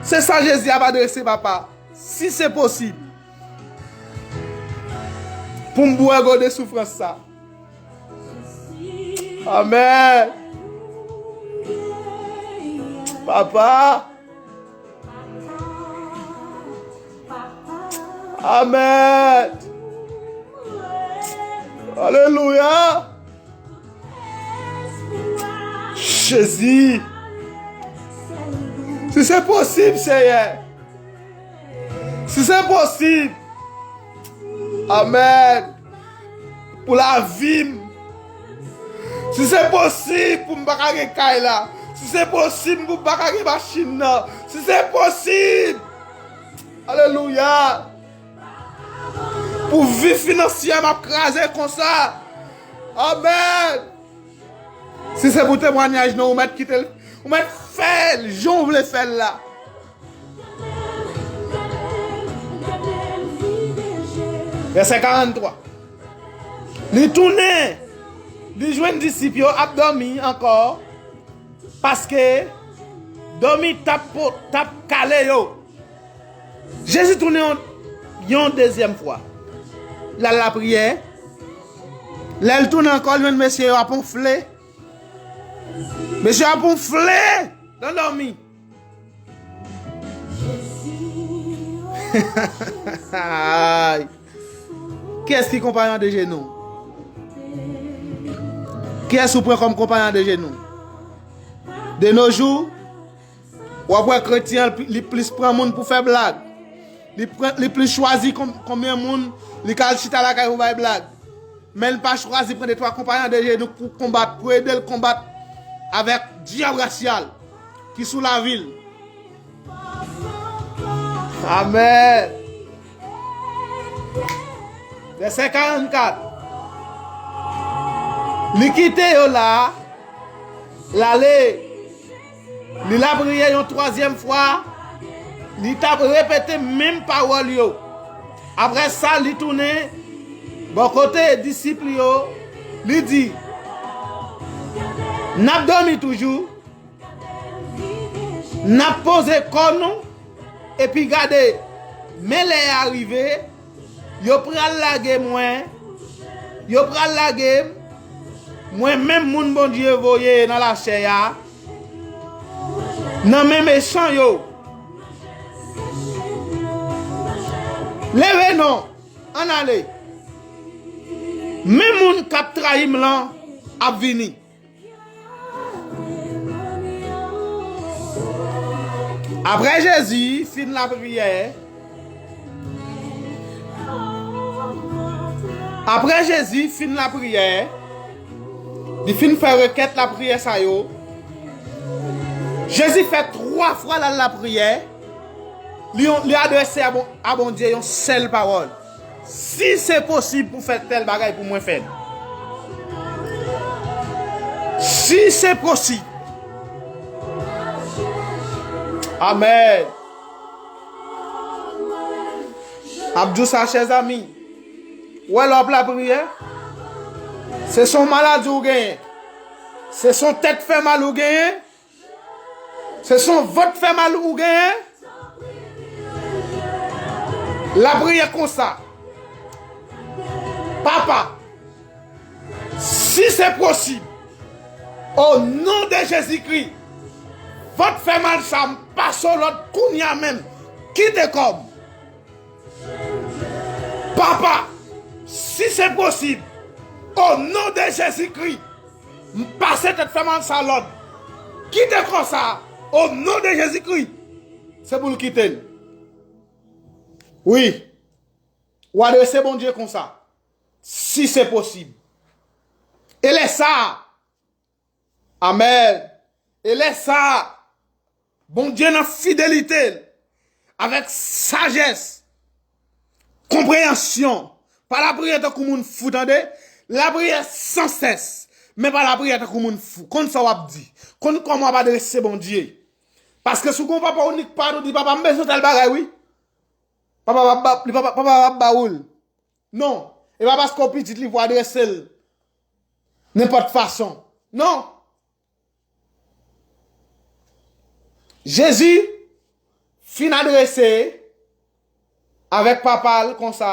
Se sa Jezi ap adrese, Papa. Si se posib. Pou m bwè gode soufrans sa. Amèn. Papa. Amèn. Alelouya. Jezi. Si se posib, Seyè. Si se posib. Amèn. Pou lavi m. Si se posib pou m pa ka gen kay la. Si se posib pou m pa ka gen machin nan. Si se posib. Alelouya. Pou vi finansyè m ap kraze konsa. Amèn. Si se pou temwanyaj nou, ou mèt kite l, ou mèt fè l jan w vle fè l la. Vèsè karannntwa. Li tounen, li jwenn disip yo ap dòmi ankò, paske dòmi t ap po-, t ap kale yo. Jezi tounen yon, yon dezyèm fwa. L al lapriyè. Lè l tounen ankò, l jwenn mesye yo ap wonfle. Mesye yo ap wonfle nan dòmi. Ay. Kiyès ki konpayan de je nou? Kiyès ou pran kòm konpayan de je nou? De nos jours, w ap wè kretyen an, li plis pran moun pou fè blag. Li pran, li plis chwazi kon-, konbyen moun li ka al chita lakay pou bay blag. Men l pa chwazi pran de twa konpayan de je nou pou konbat, pou ede l konbat avèk dyab rasyal ki sou lavi l. Amèn. Vèsè karannkat. Li kite yo la, l ale. Li lapriyè yon twazyèm fwa, li t ap repete menm pawòl yo. Apre sa, li tounen bò kote disip li yo, li di, "N ap dòmi toujou, n ap poze kò nou, epi gade, men lè a rive, yo pral lage mwen, yo pral lage m, mwen menm moun Bondye voye nan lachè a, nan men mechan yo. Leve non, ann ale. Men moun k ap trayi m lan ap vini." Apre Jezi fin lapriyè, apre Jezi fin lapriyè, li fin fè rekèt lapriyè sa yo, Jezi fè twa fwa l al lapriyè, li, li adrese a Bon-, a Bondye yon sèl pawòl. Si se posib pou fè tèl bagay pou mwen, fè l. Si se posib. Amèn. M ap di w sa, chè zanmi. Ou wè lè w ap lapriyè, se son maladi ou genyen. Se son tèt fè mal ou genyen. Se son vant fè mal ou genyen. Lapriyè konsa. Papa, si se posib, o non de Jezikri, vant fè mal sa, m pase w lòd kounye a menm. Kite kò m. Papa, si se posib, o non de Jezikri, m pase tèt fè mal sa lòd. Kite kò sa, o non de Jezikri. Se pou l kite l. Wi. Ou adrese Bondye konsa. Si se posib. E lè sa a, amèn. E lè sa a, Bondye nan fidelite l, avèk sajès, konpreyansyon, pa lapriyè tankou moun fou, tande, lapriyè sansès, men pa lapriyè tankou moun fou. Konn sa w ap di, konn kòman w ap adrese Bondye. Paske si w gen yon papa ou nik pa, ou di, "Papa, m bezwen tèl bagay, wi." Papa p ap ba, li papa, papa p ap ba ou l. Non. E pa paske w pitit li pou adrese l nenpòt fason. Non. Jezi fin adrese avèk papa l konsa.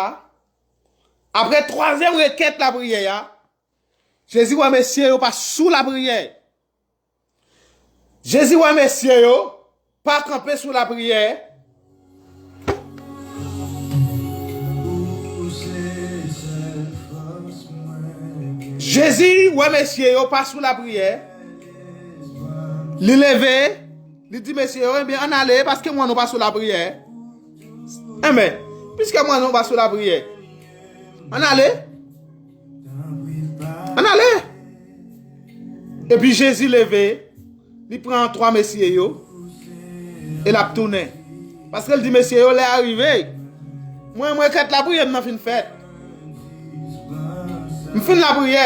Apre twazyèm rekèt lapriyè a, Jezi wè mesye yo pa sou lapriyè. Jezi wè mesye yo pa kanpe sou lapriyè. Jezi wè mesye yo pa sou lapriyè. Li leve, li di mesye yo, "Ebyen, ann ale, paske m wè nou pa sou lapriyè. Enben, piske m wè nou pa sou lapriyè, ann ale." Ann ale. Epi Jezi leve, li pran twa mesye yo, e l ap tounen. Paske l di mesye yo, "Lè a rive. Mwen, mwen kèt lapriyè m nan fin fèt. M fin lapriyè.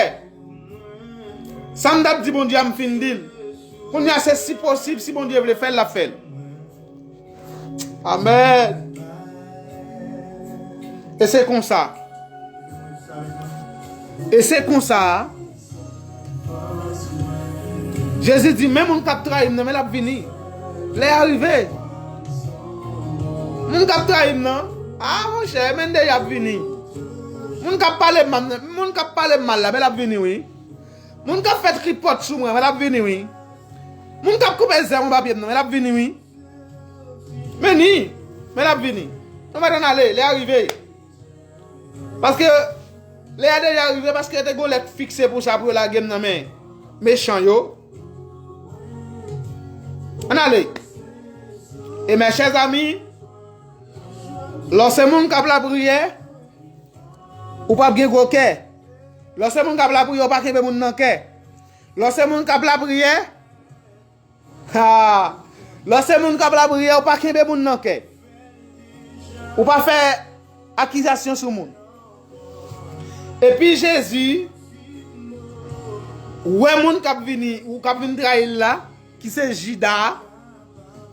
Sa m t ap di Bondye a, m fin di l. Kounye a, se si posib, si Bondye vle fè l, l ap fè l. Amèn. E se konsa. E se konsa. Jezi di, men moun k ap trayi m nan, men l ap vini. Lè a rive. Moun k ap trayi m nan, a, monchè, men deja ap vini. Moun k ap pale m mal, moun k ap pale m mal la, men l ap vini, wi. Moun k ap fè tripòt sou mwen, men l ap vini, wi. Moun k ap koupe zèb anba pye m nan, men l ap vini, wi. Men ni, men l ap vini. Nou mèt ann ale, lè a rive. Paske lè a deja rive, paske yo te gon lèt fikse pou sa, pou yo lage m nan men mechan yo. Ann ale. E mes chers amis, lè w se moun k ap lapriyè, ou p ap gen gwo kè. Lè w se moun k ap lapriyè, ou pa kenbe moun nan kè. Lè w se moun k ap lapriyè, ha, lè w se moun k ap lapriyè, ou pa kenbe moun nan kè. Ou pa fè akizasyon sou moun. Epi Jezi wè moun k ap vini, ou k ap vin trayi l la, ki se Jida a,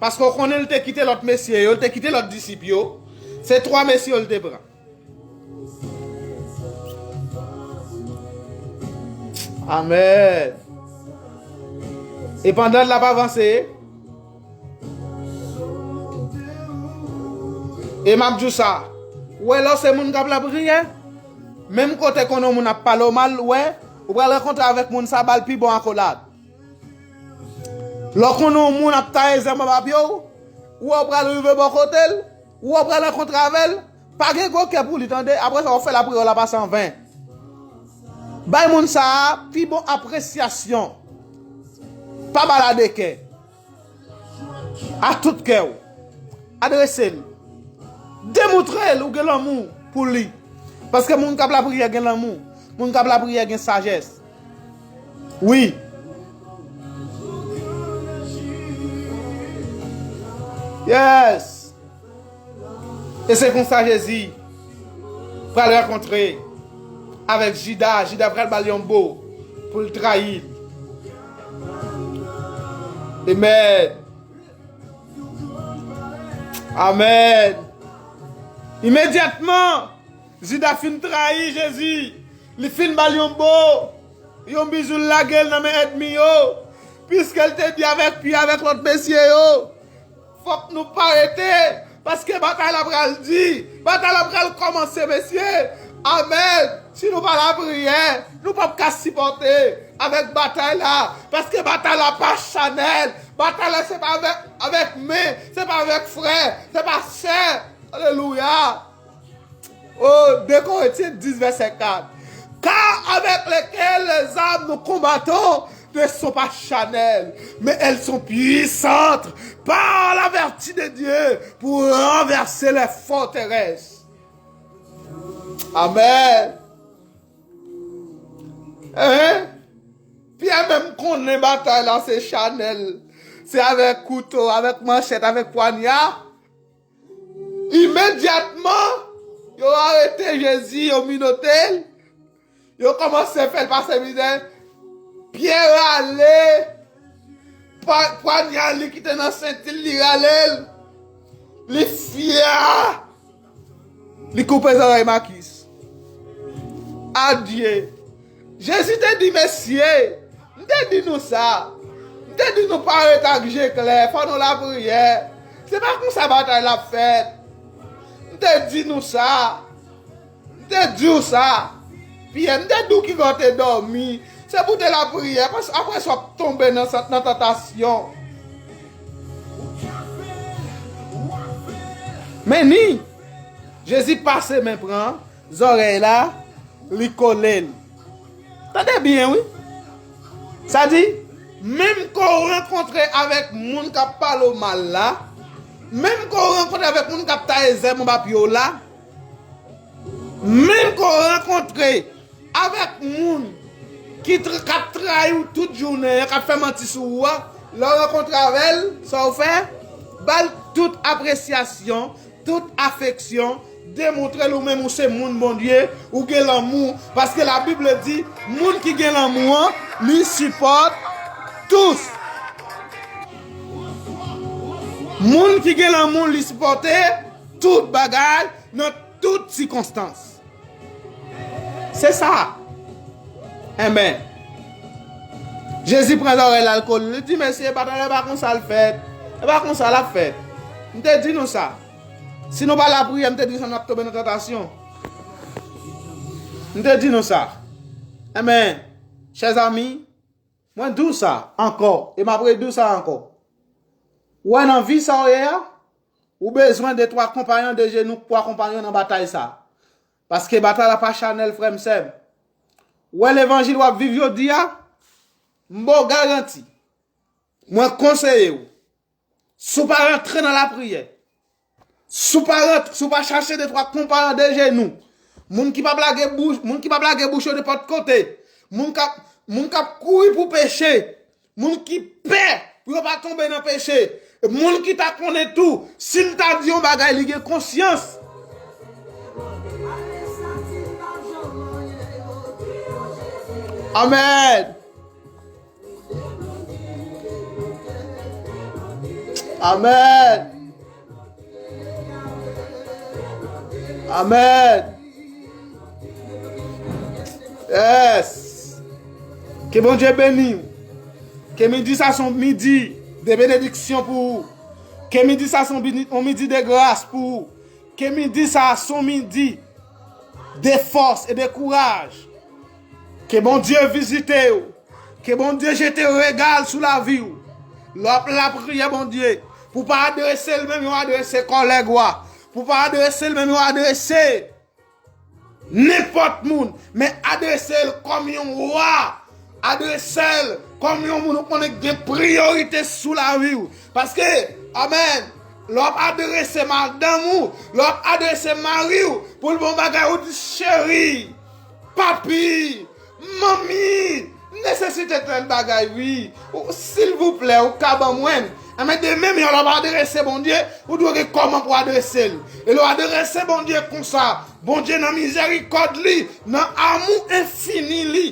paske w konnen l te kite lòt mesye yo, l te kite lòt disip yo. Se twa mesye yo l te pran. Amèn. E pandan l ap avanse, e m ap di w sa, ou wè lè w se moun k ap lapriyè, menm kote konnen yon moun ap pale w mal, ou wè, ou pral rankontre avèk moun sa, ba l pi bon akolad. Lè w konnen yon moun ap taye zèb anba pye w, ou wè w pral rive bò kote l, ou wè w pral rankontre avè l, pa gen gwo kè pou li, tande, apre sa w fè lapriyè w la pase anven. Bay moun sa a pi bon apresyasyon. Pa ba l a de kè. A tout kè w. Adrese l. Demontre l ou gen lanmou pou li. Paske moun k ap lapriyè gen lanmou. Moun k ap lapriyè gen sajès. Wi. Yes. E se konsa Jezi pral rankontre avèk Jida. Jida pral ba l yon bo pou l trayi l. Amèn. Amèn. Imedyatman, Jida fin trayi Jezi. Li fin ba l yon bo, yon bizou, l lage l nan men ènmi yo. Piske l te di avèk Pyè, avèk lòt mesye yo, fòk nou pa rete, paske batay la pral di, batay la pral kòmanse, mesye. Amèn. Si nou pa lapriyè, nou p ap ka sipòte avèk batay la, paske batay la pa chanèl. Batay la se pa avèk, avèk men, se pa avèk frè, se pa sè. Alelouya. Oh, deux Corinthiens dix, verset quatre. Car avec lesquelles les armes nous combattons ne sont pas charnelles, mais elles sont puissantes par la vertu de Dieu pour renverser les forteresses. Amen. Hein? Pyè menm konnen batay la se chanèl. Se avèk kouto, avèk manchèt, avèk pwanya. Imedyatman, yo arete Jezi, yo minote l, yo kòmanse fè l pase mizè. Pyè rale pwa-, pwanya li ki te nan senti l, li rale l, li fya, li koupe zòrèy Makis. Adye. Jezi te di, mesye, m te di nou sa. M te di nou pa ret ak je klè, fò nou lapriyè. Se pa konsa batay la ap fèt. M te di nou sa. M te di w sa. Pyè, m te di w ki lè w te dòmi. Se pou w te lapriyè, pas-, apre sa w ap tonbe nan, nan tantasyon. Men ni, Jezi pase men pran zòrèy la, li kole l. Tande byen, wi. Sa di, menm ke w rankontre avèk moun k ap pale w mal la, menm ke w rankontre avèk moun k ap taye zèb anba pye w la, menm ke w rankontre avèk moun ki tr-, k ap trayi w tout jounen an, k ap fè manti sou ou a, lè w rankontre avè l, sa w fè? Ba l tout apresyasyon, tout afeksyon, demontre l ou menm ou se moun Bondye, ou gen lanmou, paske Labib di, moun ki gen lanmou an, li sipòte tout. Moun ki gen lanmou, li sipòte tout bagay nan tout sikonstans. Se sa. Enben, Jezi pran zòrèy l al kole l, li di, "Mesye, batay la pa konsa l fèt. E pa konsa l ap fèt." M te di nou sa. Si nou pa lapriyè, m te di sa, n ap tonbe nan tantasyon. M te di nou sa. Enben, chèzami, mwen di w sa ankò, e m ap redi w sa ankò. Ou wè nan vi sa w ye a, ou bezwen de twa konpayon de jenou pou akonpanye w nan batay sa. Paske batay la pa chanèl, frè m, sè m. Ou wè levanjil w ap viv jodi a, m ba w garanti. Mwen konseye w. Si w pa rantre nan lapriyè, si w pa rantre, si w pa chache de twa konpayon de jenou, moun ki p ap lage bouch, moun ki p ap lage bouch yo nenpòt kote, moun k ap, moun k ap kouri pou peche, moun ki pè pou yo pa tonbe nan peche, moun ki ta konnen tou, si l ta di yon bagay, li gen konsyans. Amèn. Amèn. Amèn. Yes. Ke Bondye beni w. Ke midi sa se yon midi de benediksyon pou ou. Ke midi sa se yon bini-, yon midi de gras pou ou. Ke midi sa se yon midi de fòs e de kouraj. Ke Bondye vizite w. Ke Bondye jete rega l sou lavi w. Lè w ap lapriyè Bondye, pou w pa adrese l menm jan w adrese kòlèg ou a. Pou w pa adrese l menm jan w adrese nenpòt moun, men adrese l kòm yon wa. Adrese l kòm yon moun ou konnen ki gen priyorite sou lavi w. Paske, amèn, lè w ap adrese madanm ou, lè w ap adrese mari w, pou l bon bagay, ou di, "Cheri, papi, manmi, m nesesite tèl bagay, wi. Ou, silvouplè, ou ka ban mwen l." Enben, de menm jan lè w ap adrese Bondye, ou dwe gen kòman pou w adrese l. E lè w adrese Bondye konsa, Bondye nan mizèrikòd li, nan amou enfini li,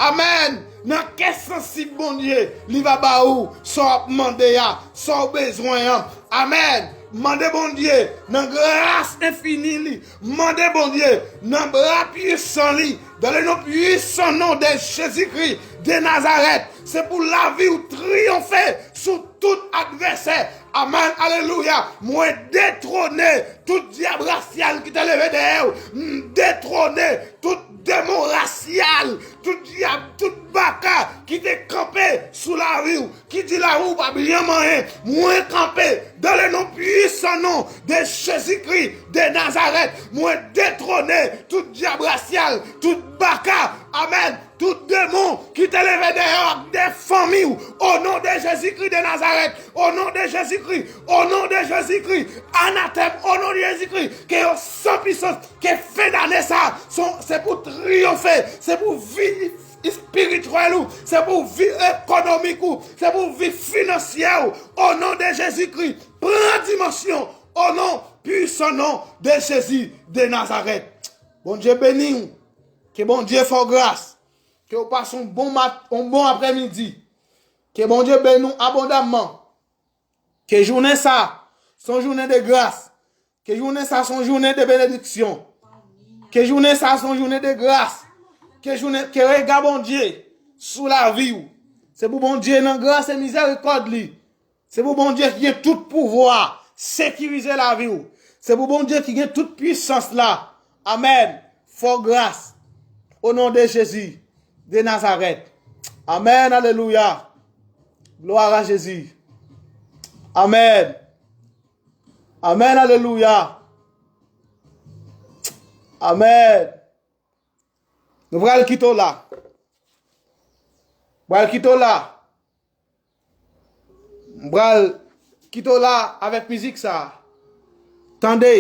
amèn, nan kè sansib Bondye, li va ba ou sa w ap mande a, sa w bezwen an. Amèn. Mande Bondye nan gras enfini li. Mande Bondye nan bra pwisan li. Dans le nom puissant nom de Jésus-Christ de Nazareth, se pou lavi w triyonfe sou tout advèsè. Amèn, alelouya. Mwen detwone tout dyab rasyal ki te leve dèyè w. M detwone tout demon rasyal, tout dyab, tout baka ki te kanpe sou lavi w, ki di lavi w pa byen manyen. Mwen kanpe dans le nom puissant nom de Jésus-Christ de Nazareth. Mwen detwone tout dyab rasyal, tout baka, amèn, tout demon ki te leve dèyè w ak de fanmi w, au nom de Jésus-Christ de Nazareth, au nom de Jésus-Christ, au nom de Jésus-Christ, anatèm, au nom de Jésus-Christ, ke yo san pwisans, ke fen dane sa, se pou triyonfe, se pou vi espirityèl ou, se pou vi ekonomik ou, se pou vi finansyè ou, au nom de Jésus-Christ, pran dimansyon, au nom puissant nom de Jésus de Nazareth. Bondye beni w, ke Bondye fè w gras, ke w pase yon bon mat, yon bon aprèmidi, ke Bondye beni w abondamman, ke jounen sa se yon jounen de gras, ke jounen sa se yon jounen de benediksyon, ke jounen sa se yon jounen de gras, ke jounen, ke rega Bondye sou lavi w. Se pou Bondye nan gras e mizèrikòd li, se pou Bondye ki gen tout pouvwa sekirize lavi w. Se pou Bondye ki gen tout pwisans la. Amèn. Fè w gras. Au nom de Jésus de Nazareth. Amèn. Alelouya. Gloire à Jésus. Amèn. Amèn. Alelouya. Amèn. Nou pral kite w la. Pral kite w la. M pral kite w la avèk mizik sa. Tande.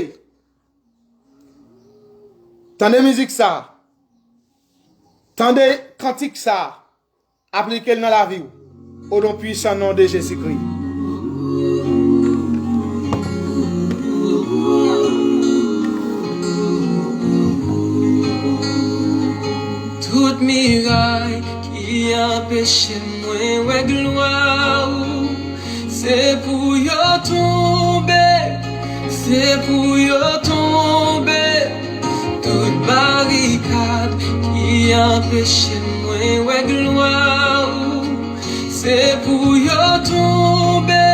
Tande mizik sa. Tande kantik sa. Aplike l nan lavi w. Au nom puissant nom de Jésus-Christ. Miray ki anpeche mwen wè glwa ou, se pou yo tonbe, se pou yo tonbe. Tout barikad ki anpeche mwen wè glwa ou, se pou yo tonbe,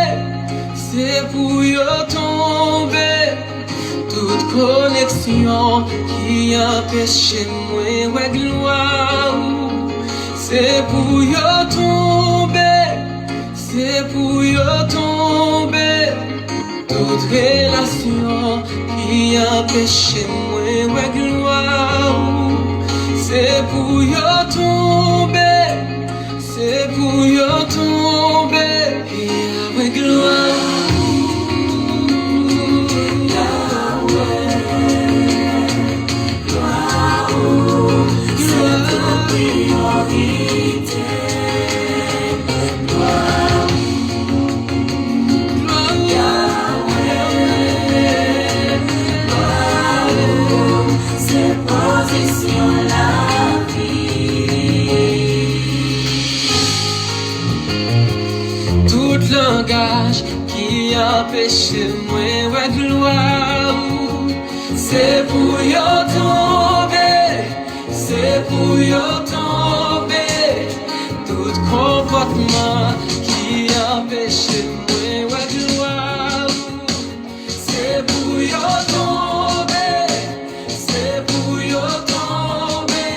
se pou yo tonbe. Tout koneksyon ki anpeche mwen wè glwa ou, se pou yo tonbe, se pou yo tonbe. Tout relasyon ki anpeche mwen wè glwa ou, se pou yo tonbe, se pou yo tonbe. Yahweh, glwa ou, Yahweh, glwa ou, se tout priyorite. Glwa ou, glwa ou, Yahweh, glwa ou, se pozisyon lavi. Tout langaj ki anpeche mwen wè glwa ou, se pou yo tonbe, se pou yo tonbe. Tout konpòtman ki anpeche mwen wè glwa ou, se pou yo tonbe, se pou yo tonbe.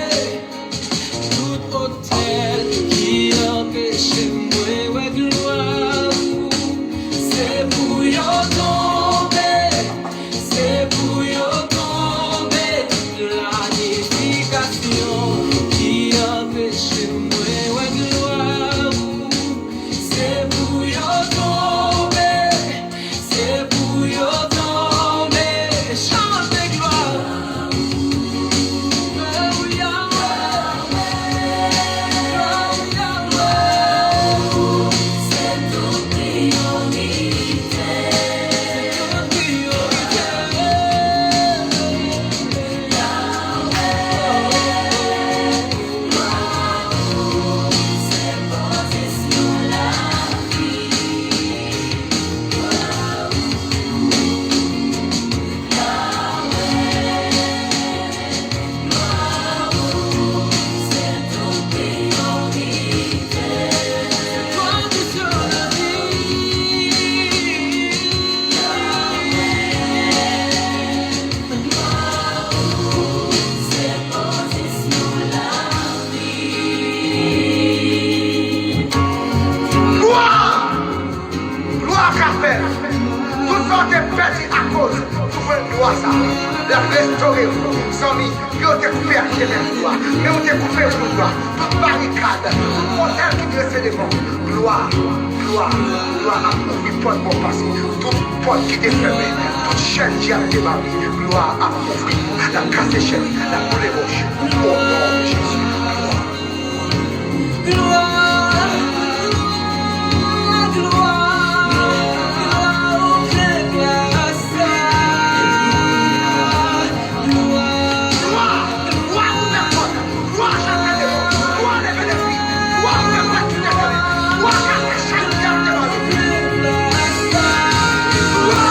Tout otèl ki anpeche mwen wè glwa ou, se pou yo tonbe, se pou yo tonbe. Tout planifikasyon ki anpeche mwen wè glwa ou, se pou yo tonbe, se pou yo tonbe. Chante glwa. Glwa ou Yahweh, glwa ou Yahweh, se tout priyorite, se tout priyorite. Yahweh, glwa ou, se pozisyon lavi. Glwa! Glwa ka fè l. Tout sa w te pèdi akoz soufrans glwa sa a, l ap restore w. Zanmi, yo te koupe ak chemen glwa, men ou te koupe pou glwa. Tout barikad, tout otèl ki drese devan w, glwa, glwa, glwa ap ouvri pòt bò pase. Tout pòt ki te fèmen, tout chèn dyab te bare, glwa ap ouvri. L ap kase chèn, l ap boule wòch. O non de Jezi, glwa. Glwa, glwa, glwa, ou gen gras la. Glwa, glwa, glwa, ouvè pòt. Glwa, chante devan. Glwa, leve defi. Glwa, fè pati de fèmen. Glwa, kase chèn dyab te mare. Glwa.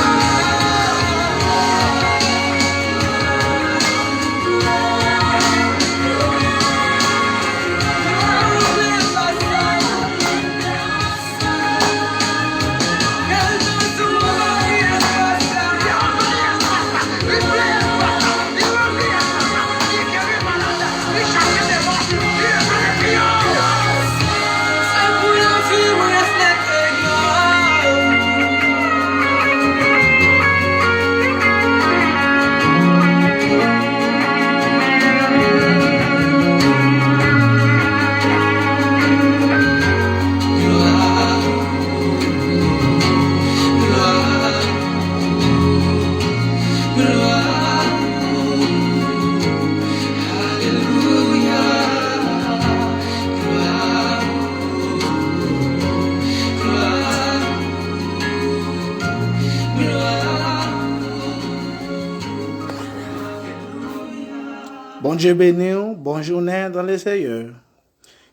Bondye beni w, bon jounen dans le Seigneur.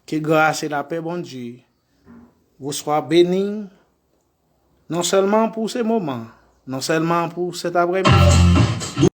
Ke gras e lapè Bondye vous soit béni, non sèlman pou se moman, non sèlman pou cet après-midi.